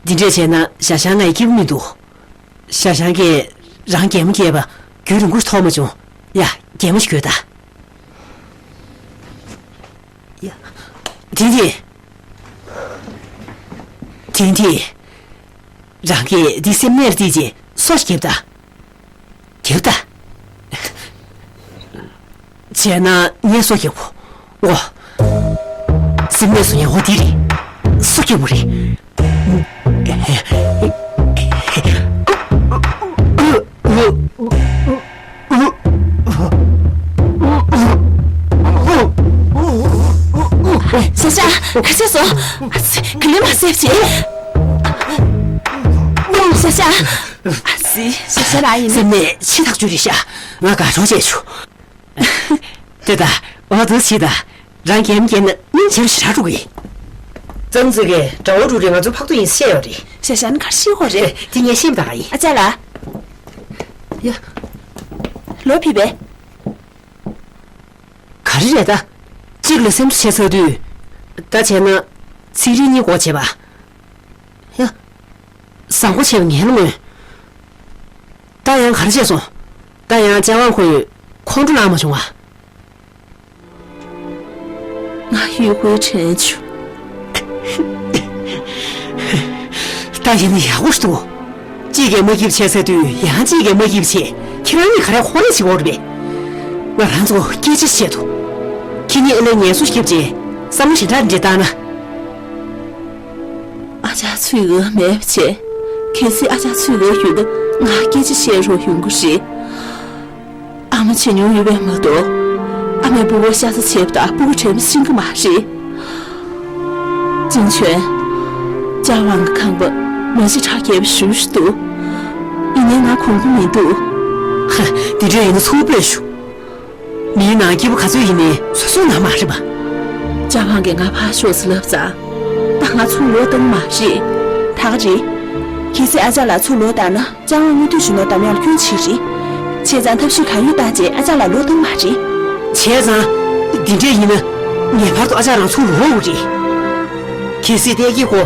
འདི་འདྲས་བྱས་ན་ཞ་ཞང་ང་ཡི་སྐྱིད་པོ་མི་འདུག་ཞ་ཞང་གིས་རང་གད་མོ་བགད་པ་རྒྱུན་རིང་པོ་ཞིག་ཐོགས་མ་བྱུང་། ཡ། གད་མོ་ཞིག་གྱོན་དང་། ཡ། ཐིང་ཐིང་། ཐིང་ཐིང་། རང་གིས་འདི་སེམས་ནད་རྩིས་ཀྱི་སོ་ཞིག་བརྒྱབ་དང་། རྒྱབ་ད། བྱས་ན་ངས་སོ་རྒྱབ་གོ། འོ། སེམས་ནད་སོ་ཡང་འོ་འདི་རེད། སོ་རྒྱབ་མོ་རེད། ཤ་ཤ། ཁ་ཤས་སོ། ག་ལེ་མ་སེབ་བྱེད། ཤ་ཤ། ཨ་ཙི། ཤ་ཤ་རང་ཡིན་ན། སེམས་ནད་ཕྱི་ཐག་ཆོད་རེད་ཤག་ང་དགའ་གྲོགས་བྱས་ཆོག་དེ་ད། འོ་དུ་ཕྱི་ད། རང་གེམ་གེམ་ན་སྙིང་རྗེ་རུ་ཞེ་དྲག་འགྲོ་གི་ཡིན། ཙང་ཙི་གས་དགྲ་བོ་འགྲོ་རེད། ང་ཚོ་ཕག་ཏུ་ཡིན་བཤད་ཡོད་རེད། ཤ་ཤ་ནི་གར་ཤི་ཧོ་རེད། དེ་ངས་ཤེས་མ་ད་ག་ཡིན། ཨ་ཅག་ལགས། ཡ། ལོ་ཕི་བེ། ག་རེ་རེད་ད། གཅིག་ལ་སེམས་ཆེ་ཚར་དུས། ད་བྱས་ན། ཚིག་རིས་གཉིས་འགོག་བྱེད་པ། ཡ། བཟང་པོ་བྱས་པ་ངན་ལ་མངོན། ད་ཡང་ག་རེ་བྱས་སོང་། ད་ཡང་ལྕགས་དབང་ཁོས་ཁོང་ཁྲོ་ལངས་མ་བྱུང་ང་། ང་ཡུལ་ཧུའི་དྲན་བྱུང་། ད་ཡིན་ན་ཡག་པོ་ཞིག་འདུག་གཅིག་གིས་མ་སྐྱིད་བྱས་ཟེར་དུས་ཡང་གཅིག་གིས་མ་སྐྱིད་བྱས། ཁྱེད་རང་གཉིས་ག་རེ་ཧོ་རེ་བྱེད་འོར་རེད་པས། ང་རང་ཚོ་སྐད་ཆ་བཤད་དོ། ཁྱེད་གཉིས་ཨ་ལས་ངལ་གསོ་ཞིག་བྱས། བསམ་བློ་ཞེ་དྲག་འདྲེ་བཏང་ན། ཨ་ཅག་ཚུལ་འོས་མེད་པ་བྱས། གལ་སྲིད་ཨ་ཅག་ཚུལ་འོས་ཡོད་ན་ང་སྐད་ཆ་བཤད་རོགས་ཡོང་གི་རེད། ཨ་མ་བྱེད་མྱོང་ཡོད་པས་མ་གཏོགས། ཨ་མའི་སྤུ་གུར་ཤ་ཚ་བྱས་པ་དང་སྤུ་གུ་དྲན་པ་ཤེས་ཀྱི་མ་རེད། ཅིང་ཆོན། ལྕགས་དབང་གི་ཁང་པ་མ་གཞི་དྲག་རྒྱས་པ་ཞེ་པོ་ཞིག་འདུག་ཡིན་ནའི་ང་གོམས་གྱི་མི་འདུག་ཧ། དེ་འདྲ་ཡིན་ན་ཚུར་སྤོས་ཞུ། མིའི་ནང་སྐྱིད་པོ་ག་ཚོད་ཡིན་ནའི་བཟོ་བཟོ་ནང་མ་རེད་པ། ལྕགས་དབང་གིས་ང་ཕར་ཤོག་ཟེར་ལབ་ཙང་། ད་ང་ཚུར་ལོག་བཏང་མ་རེད། ད་ག་རེད། གལ་སྲིད་ཨ་ཅག་ལགས་ཚུར་ལོག་བཏང་ན། ལྕགས་དབང་དངུལ་བསྡུ་གཞོན་ནུ་གདམ་ཡག་ལ་སྐྱོན་ཆེ་རེད། བྱས་ཙང་ཐབས་ཤེས་གང་ཡོད་བཏང་རྗེས་ཨ་ཅག་ལགས་ལོག་བཏང་མ་རེད། བྱས་ཙང་། འདི་འདྲས་ཡིན་ན། ངེས་པར་དུ་ཨ་ཅག་རང་ཚུར་ལོག་དགོས་རེད། གལ་སྲིད་ལྟས་ཀྱི་གོ།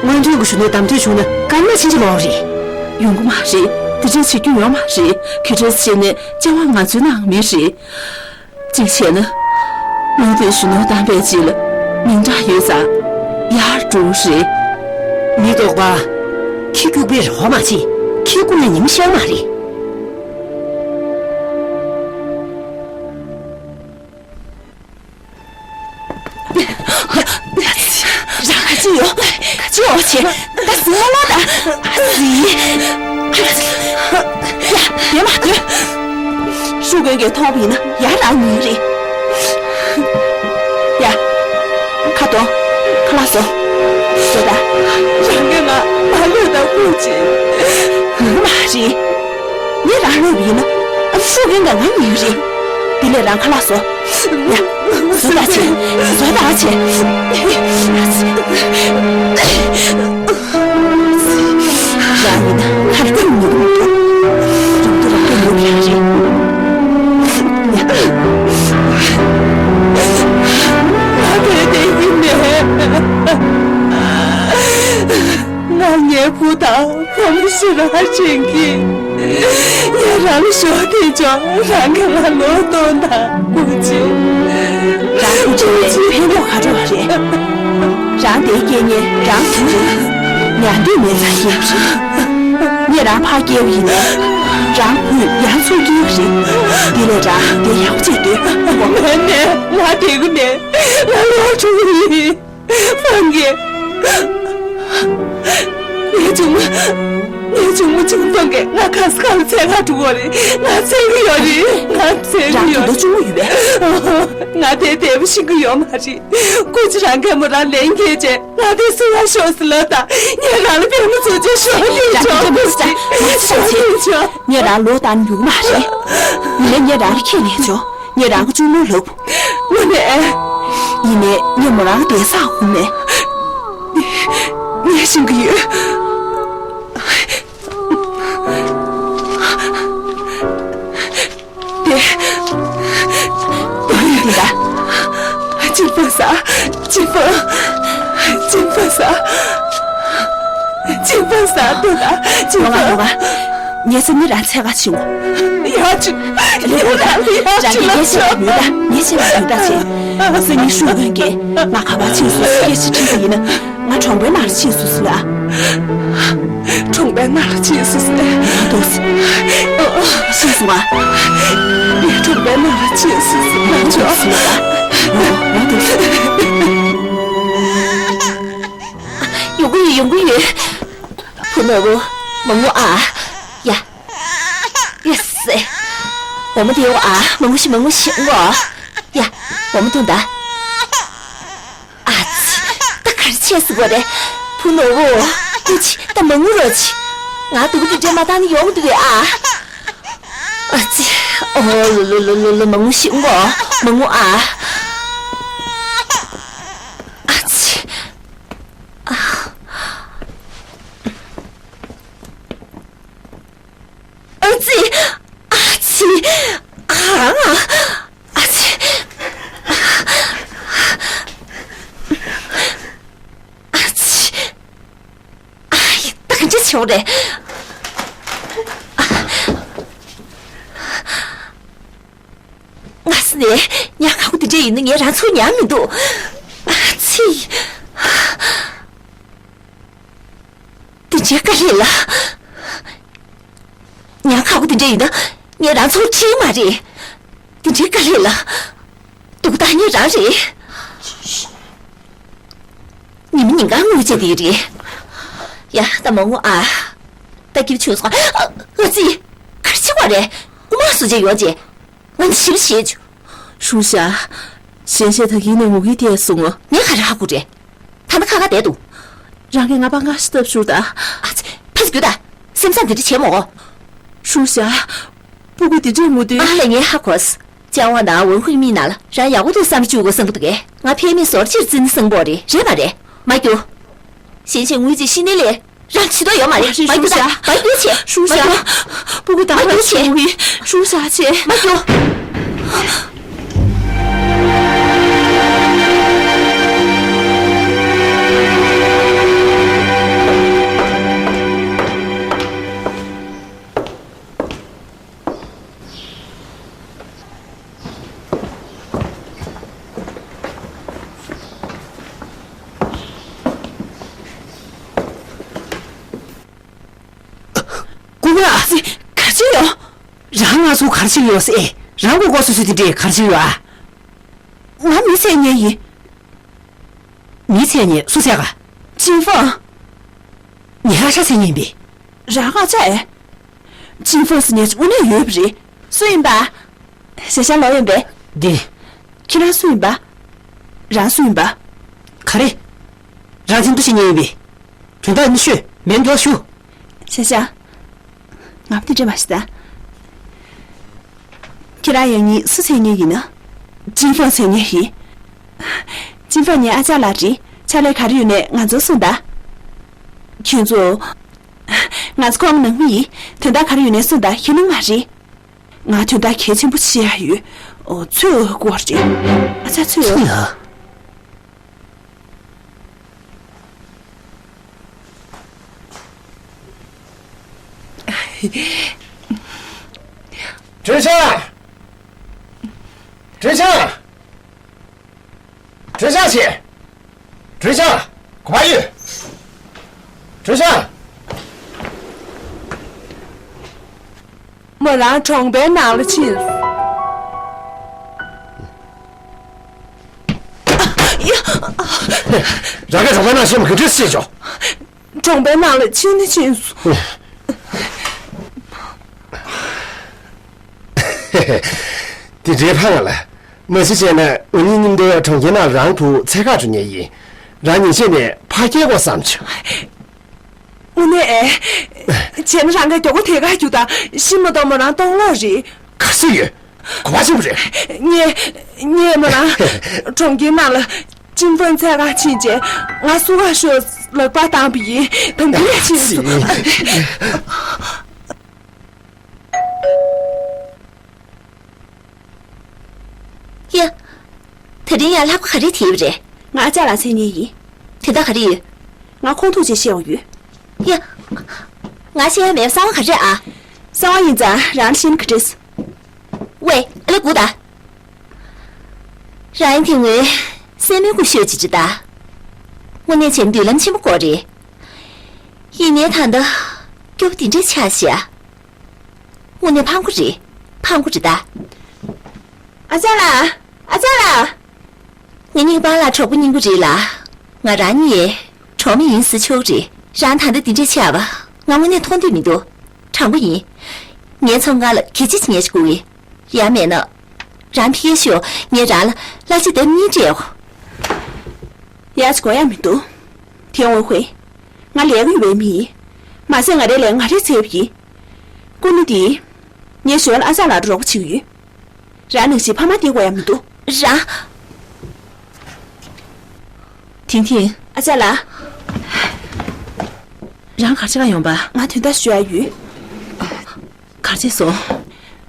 སྔོན་ཐོན་གྱི་གཞོན་ནུ་གདམ་ཐོན་བྱུང་ན་སྐར་མ་ཕྱིན་ཅི་ལོག་རེད། ཡོང་གི་མ་རེད། དེ་འདྲས་བྱེད་རྒྱུ་ཡོད་མ་རེད། གལ་སྲིད་བྱས་ནས་ལྕགས་དབང་ང་ཚོའི་ནང་མི་རེད། གཅིག་བྱས་ན། མི་དེ་གཞོན་ནུ་གདམ་པའི་རྗེས་ལ་མིང་གྲགས་ཡོད་ཙང་ཡར་འགྲོ་གི་རེད། མི་ལྡོག་པ། ཁྱི་རྒྱུག་པའི་རོ་མ་བྱེད། ཁྱི་རྐུ་ནས་ཉིན་ཤར་མ་རེད། རང་ག་ཅི་ཡོད། ག་ཅི་ཡོད་བྱེད། ད་ཟིང་མ་ལོག་ད། ཨ་ཙི། ཡ། བདེ་མ་སྡོད། ཧྲུའུ་ཀུན་གྱིས་མཐོང་བ་ཡིན་ན་ཡར་ལངས་ཉེན་རེད། ཡ། ཁ་གཏོང་། ཁ་ལག་བཟོ། བཟོ་ད། རང་གིས་ང་མ་ལོས་དང་སྐུ་མཁྱེན། ཡོང་གི་མ་རེད། ངས་རང་ལོས་པ་ཡིན་ན་ཧྲུའུ་ཀུན་གྱིས་ང་ཉེན་གྱི་རེད། དེ་ལས་རང་ཁ་ལག་བཟོ། ཡ། བཟོ་ད་བྱེད། བཟོ་ད་བྱེད། རང་ཡིན་ན་ཁ་ལ་ཁུར་མི་འདུག་རང་ཐུགས་རང་ཐུགས་ཡོད་མཁན་རེད། ང་བས་དེ་ཡིན་མེད། ང་ངའི་བུ་དང་བུ་མོ་ཞེ་དྲག་དྲན་གྱི། ངས་རང་ལ་ཞུ་བ་དེ་ཅོག་རང་གིས་ང་ལོག་གཏོང་དང་། སྐུ་མཁྱེན། རང་སྐུ་མཁྱེན་ནས་ཕན་ཐོགས་ག་འགྲོ་བ་རེད། རང་དེའི་སྐྱེས་ཉེ་རང་དུ་རེད། ཉར་འདོད་མེད་ཙང་སྐྱེས་པ་རེད། ངས་རང་ཕར་སྐྱེལ་བ་ཡིན་ནའི། རང་བུས་ཡང་ཚུར་སྐྱེལ་གྱི་རེད། དེ་ལས་རང་དེ་ཡག་པོ་བྱས་སྡོད། མེད་མེད། ང་བསྡད་ཀྱི་མེད། ང་ལོག་འགྲོ་གི་ཡིན། ཕང་གི། ངའི་ཆུང་མ། ངའི་ཆུང་མ་ཆུང་ཕང་གི། ང་ག་ས་ག་ལ་འཚོལ་ག་འགྲོ་དགོས་རེད། ང་འཚོལ་གི་ཡོད་རེད། ང་འཚོལ་གི་ཡོད་རེད། རང་གི་ཆུང་མ་ཡོད་པས། ང་དེ་བདེ་པོ་ཤེས་ཀྱི་ཡོད་མ་རེད། སྐུ་མཁྱེན། རང་གིས་མོ་རང་ལན་འཁེལ་བྱས་ང་དེ་སུ་ལ་ཤོག་ཟེར་ལབ་དང་། ངས་རང་ལ་དཔེ་མི་ཚོགས་ཆེ་ཤོག་ལས་ཆོག་ལས་ཆོག་ངས་རང་ལོག་བཏང་ཡོང་གི་མ་རེད། ཡིན་ནའི་ངས་རང་ལ་ཁས་ལེན་ཆོག་ངས་རང་གི་གཅུང་མོར་ལབ། དངོས་གནས། ཡིན་ནའི་ངས་མོ་རང་ལ་བསྡད་ས་དགོས་མེད། ངས་ཤེས་ཀྱི་ཡོད། དེ། དེ་ཡིན་འདི་འདྲ། གཅིག་པ་ས། གཅིག་པ། གཅིག་པ་ས། གཅིག་པ་ས་དེ་ལ་གཅིག་པ། ཡོང་ང་ཡོང་ང་། ངས་སང་ཉིན་རང་འཚོལ་ག་ཕྱིན་འོ། ཡག་ཅིག་ལེ་ཧོ་ད་རང་གི་ཡག་ཅིག་ངས་བཤད་པ་མི་འདྲ། ངས་བཤད་པ་མི་འདྲ་བྱས། སང་ཉིན་ཧྲུའུ་ཀུན་གྱིས་ང་ག་པར་ཕྱིན་སོང་སྐད་ཆ་དྲིས་པ་ཡིན་ན། ང་གྲོང་པའི་ནང་ལ་ཕྱིན་སོང་ཟེར་ལ། གྲོང་པའི་ནང་ལ་ཕྱིན་སོང་ཟེར། ང་འདུག་སེ། ཕྱིན་སོང་ཨ། ངས་གྲོང་པའི་ནང་ལ་ཕྱིན་སོང་ཟེར། ང་འདུག་སེ། ང་འདུག་སེ། ཡོང་གི་ཡོད། ཡོང་གི་ཡོད། བུ་ནོར་བུ། མ་ངུ་ཨ། ཡ། ཡ་སེ། འོ་མ་དེ་ཡོང་ཨ། མ་ངུ་ཤིག་མ་ངུ་ཤིག་ངུ། ཡ། འོ་མ་འཐུང་ད། ཨ་ཙི། ད་ག་རེ་བྱས་སོང་བ་རེད། བུ་ནོར་བུ། ཨུ་ཙི། ད་མ་ངུ་རོགས་བྱེད། ང་སྡུག་གུ་འདི་འདྲས་མ་བཏང་ན་ཡོང་གི་འདུག་གས་ཨ། ཨ་ཙི། ཨོ་ལོ་ལོ་ལོ་ལོ་ལོ། མ་ངུ་ཤིག་ངུ། མ་ངུ་ཨ། ཨ་ཙི། ཨ། ཨ་ཙི། ཨ་ཙི། ཨ། ཨ་ཙི། ཨ་ཙི། ཨ་ཡི། ད་ག་འདྲ་བྱུང་རེད། ང་སི་ནས་ཉག་ཁ་པོ་དེ་འདྲ་ཡིན་ན་ངས་རང་ཚུགས་ཉན་མི་འདུག་ཨ་ཙི། དེ་འདྲའི་དཀའ་ལས་ལ། ཉག་ཁ་པོ་དེ་འདྲ་ཡིན་ན་ངས་རང་ཚུགས་ཁྲིད་མ་རེད། དེ་འདྲའི་དཀའ་ལས་ལ། སྡུག་བཏང་མཁན་རང་རེད། ཉི་མ་ཉིན་གང་ངུ་བྱས་བསྡད་རེད། ཡ། ད་མ་ངུ་ཨ། ད་སྐྱིད་བྱུང་སོང་ཨ། ཨ་ཙི། ག་རེ་བྱས་པ་རེད། རྐུ་མ་སུ་བྱས་ཡོང་བྱས། ང་ནི་ཞིབ་བཤད་བྱུང་། ཧྲུའུ་ཞ། གཞན་ཞིག་ད་གིན་ནས་ངུ་གི་བསྡད་སོང་ངོ་། ངས་ག་རེ་ཧ་གོ་རེད། ད་ནི་ཁ་ཁ་བསྡད་འདུག་རང་གིས་ང་པང་ཁ་ཞིག་བཏབ་ཞུ་ད། ཨ་ཙི། ཕ་ཙི་རྒྱུག་ད། སེམས་བཟང་འདི་འདྲ་བྱས་མོ། ཧྲུའུ་ཞ། སྤུ་གུ་འདི་འདྲས་ངུ་དུས། ཨ་ལས། ངས་ཧ་གོ་སོང་། ཅང་ཝང་དང་ཝུན་ཧུའེ་མིན་ནང་ལ་རང་ཡག་པོ་འདུག་བསམ་བཅུག་དགོས་བསམ་གི་འདུག་གས། ང་ཕལ་མི་ཟོར་ཕྱིར་འཛིན་བསམ་པོ་རེད། རེད་མ་རེད། མ་རྒྱུག་གཞན་ཞིག་ངུས་ཅིག་ཤི་ནི་ལས། རང་ཤི་དོ་ཡོད་མ་རེད། མ་རྒྱུག་ད། མ་རྒྱུག་བྱེད། ཧྲུའུ་ཞ། སྤུ་གུ་དང་མ་རྒྱུག་བྱེད། ཧྲུའུ་ཞ་བྱེད། མ་རྒྱུག་སྐུ་ངོ་ཨ་ཙི། ག་རེ་བྱས་ཡོད། རང་ང་ཚོ་ག་རེ་བྱས་ཡོད་ཟེར། རང་གོ་གོ་སོ་སོ་དེ་འདྲས་ག་རེ་བྱས་ཡོད་ཨ། ང་མི་བཙལ་མཁན་ཡིན། མི་བཙལ་མཁན་སུ་བཙལ་ག་ཅིན་ཧྥང་། ངའི་ཨ་ཅག་བཙལ་མཁན་ཡིན་པས། རང་ཨ་ཅག་ཨེ། ཅིན་ཧྥང་ཟེར་མཁན་ཅིག་དངོས་གནས་ཡོད་པ་རེད། སུ་ཡིན་པ། ཞེ་ཞང་ལོ་ཡིན་པས། འདི། ཁྱེད་རང་སུ་ཡིན་པ། རང་སུ་ཡིན་པ། ག་རེ། རང་ཚིག་འདུ་ཤེས་མཁན་ཡིན་པས། དོན་དག་ནི་ཤོད་མེད་འགྲོ་ཞུ། ཞེ་ཞང་། ང་བདེ་འདྲེ་མ་ཤི་ད། ཁྱེད་རང་ཡང་ཉིད་སུ་བཙལ་མཁན་ཡིན་ན། ཅིན་ཧྥང་བཙལ་མཁན་ཡིན། ཅིན་ཧྥང་ངའི་ཨ་ཅག་ལགས་རེད། ཕྱག་ལས་ག་རེ་ཡོད་ནས་ང་ཚོར་གསུངས་དང་། ཁྱོད་ཚོ། ང་ཚོ་ཁོང་ནང་མི་ཡིན། དོན་དག་ག་རེ་ཡོད་ནས་གསུངས་དང་། ཁྱེད་ནང་མ་རེད། ང་དོན་དག་གལ་ཆེན་པོ་ཞིག་བཤད་ཡ་ཡོད། ཨོ་ཚོས་སྐོར་རེད། ཨ་ཅག་ཚོས། ཚུ་ལ། ཀྲུའུ་ཞང་། ཀྲུའུ་ཞང་། ཀྲུའུ་ཞང་ཆེ། ཀྲུའུ་ཞང་། གོ་བ་ཡོད། ཀྲུའུ་ཞང་། མོ་རང་གྲོང་པའི་ནང་ལ་ཕྱིན། རང་གིས་གྲོང་པའི་ནང་ཕྱིན་པ་ག་འདྲས་བྱས་བྱུང་། གྲོང་པའི་ནང་ལ་ཕྱིན་ནི་ཕྱིན་སོང་། དེ་འདྲའི་ཕ་ང་ལ། མ་གཞི་བྱས་ན་འུ་གཉིས་མཉམ་དུ་གྲོང་ཁྱེར་ནང་རང་དུ་འཚོལ་ག་འགྲོ་མཁན་ཡིན། རང་ཉིན་ཤས་ནས་ཕ་སྐྱེལ་དགོས་བསམ་བྱུང་། དངོས་གནས། བྱས་ན་རང་གི་མགྱོགས་པོ་དེ་ག་རྒྱུགས་དང་། ཤི་མ་གཏོགས་མོ་རང་གཏོང་ལོག་རེད། ག་ཚོད་ཡོད། གོ་བ་ཆེན་པོ་རེད། ངས། ངས་མོ་རང་། གྲོང་ཁྱེར་ནང་ལ་ཅིན་ཧྥང་འཚོལ་ག་ཕྱིན་རྗེས་ང་བསུ་ག་ཤོག་ལག་པ་བཏང་པ་ཡིན། དམ་འབུལ་ལ་ཕྱིན་སོང་། ཡ། དེ་རིང་ཡང་ལྷག་པ་ག་རེ་དེ་ཡོད་རེད། ང་ཨ་ཅག་ལགས་འཚོལ་མཁན་ཡིན། དེ་འདྲ་ག་རེ་ཡོད། ང་ཁོང་ཐུག་རྗེས་བཤད་དགོས་ཡོད། ཡ། ང་བཤད་ཡ་མེད་པ་གསང་བ་ག་རེ་རེད་ཨ། གསང་བ་ཡིན་ཙང་རང་ལ་ཤེས་ན་ག་འདྲས། ཝེ། ཨ་ལ་སྒུག་ད། རང་ཡིན་དེ་ངོས་སེམས་མོས་གུ་ཤོད་ཅི་ཅི་ད། དངོས་གནས་བྱས་མདུན་ལམ་ཆེན་པོ་སྐོར་རེད། ཡིན་ནའི་ད་ལྟ་སྐྱོ་པོ་དེ་འདྲས་ཆགས་ཤག་དངོས་གནས་ཕངས་པོ་རེད། ཕངས་པོ་རེད་ད། ཨ་ཅག་ལགས། ཨ་ཅག་ལགས། ངེད་གཉིས་པཱ་ལགས་གྲོགས་པོ་གཉིས་པོ་རེད་ལ། ང་རང་གཉིས་གྲོགས་མོ་ཡིན་ཟེར་ཆོག་རེད། རང་ད་ལྟ་འདི་འདྲས་ཆགས་པ་ང་དངོས་གནས་མཐོང་འདོད་མི་འདུག་དྲང་པོ་ཡིན། ངའི་ཚོང་ཁང་ལ་གད་ཕྱིས་ཉེས་ཅིག་དགོས་ཡིན། ཡང་མེད་ན། རང་ཕ་གིར་ཤོག་ངས་རང་ལ་གླ་ཆ་ལྡེབ་གཉིས་སྤྲད་འོ། ཡག་ཅིག་དགོས་ཡག་མི་འདུག་ཐེ་ཝུན་ཧུའེ། ང་ལས་ཀ་ཡོད་པའི་མི་ཡིན། མ་ཟད་ང་རའི་ལས་ཀ་ང་རས་འཚོལ་བ་ཡིན། སྐུ་ནུ་འདིས། ངའི་གཞོན་ལ་ཨ་ཅག་ལགས་རོགས་པ་བྱེད་ཀྱི་ཡོད། རང་ནང་བཞིན་ཕ་མ་དེ་དགོས་ཡག་མི་འདུག་རང་། ཐིང་ཐིང་། ཨ་ཅག་ལགས། རང་ག་ཅི་ག་ཡོང་པ། ང་དོན་དག་ཞུ་ཡག་ཡོད། ག་ཅི་སོང་།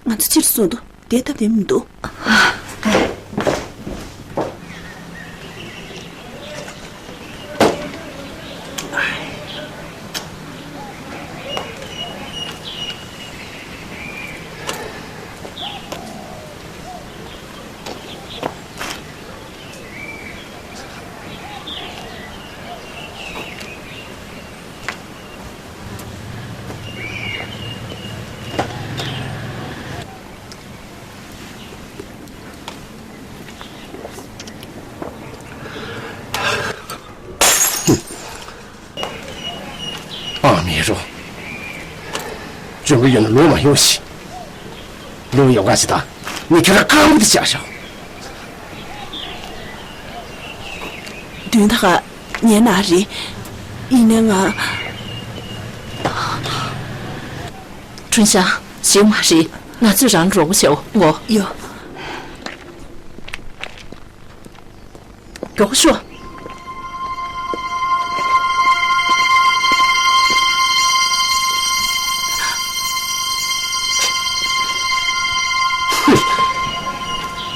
ང་ཚོ་ཕྱིར་སོང་དུ་བསྡད་ཐབས་དེ་མི་འདུག་ཨ་མའི་རོ། འཇོན་པོ་ཡོད་ན་ལོག་མ་ཡོང་ཞིག་ལོག་ཡོང་ག་ཞིག་དང་། ངས་ཁྱོད་རང་རྐང་པ་དེ་བཅག་ཤོག་དོན་དག་ཉན་ན་རེད། ཡིན་ནའི་ང་། ཁྲུན་ཤང་། ཞིག་མ་རེད། ང་ཚོས་རང་རོགས་པ་བྱའོ་ངོ་། ཡོ། མགྱོགས་ཤོག་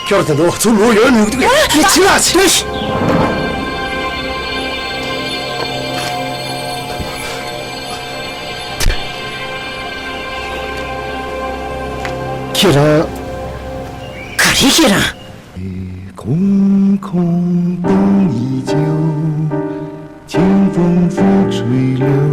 ཁྱོད་དེ་འདྲ་ཚུར་ལོག་ཡོང་མི་འདུག་ངས་ཕྱི་ལ་ཕྱིན། ཁྱེད་རང་། ག་རེ་ཁྱེད་རང་། 空空等依旧，清风拂吹柳。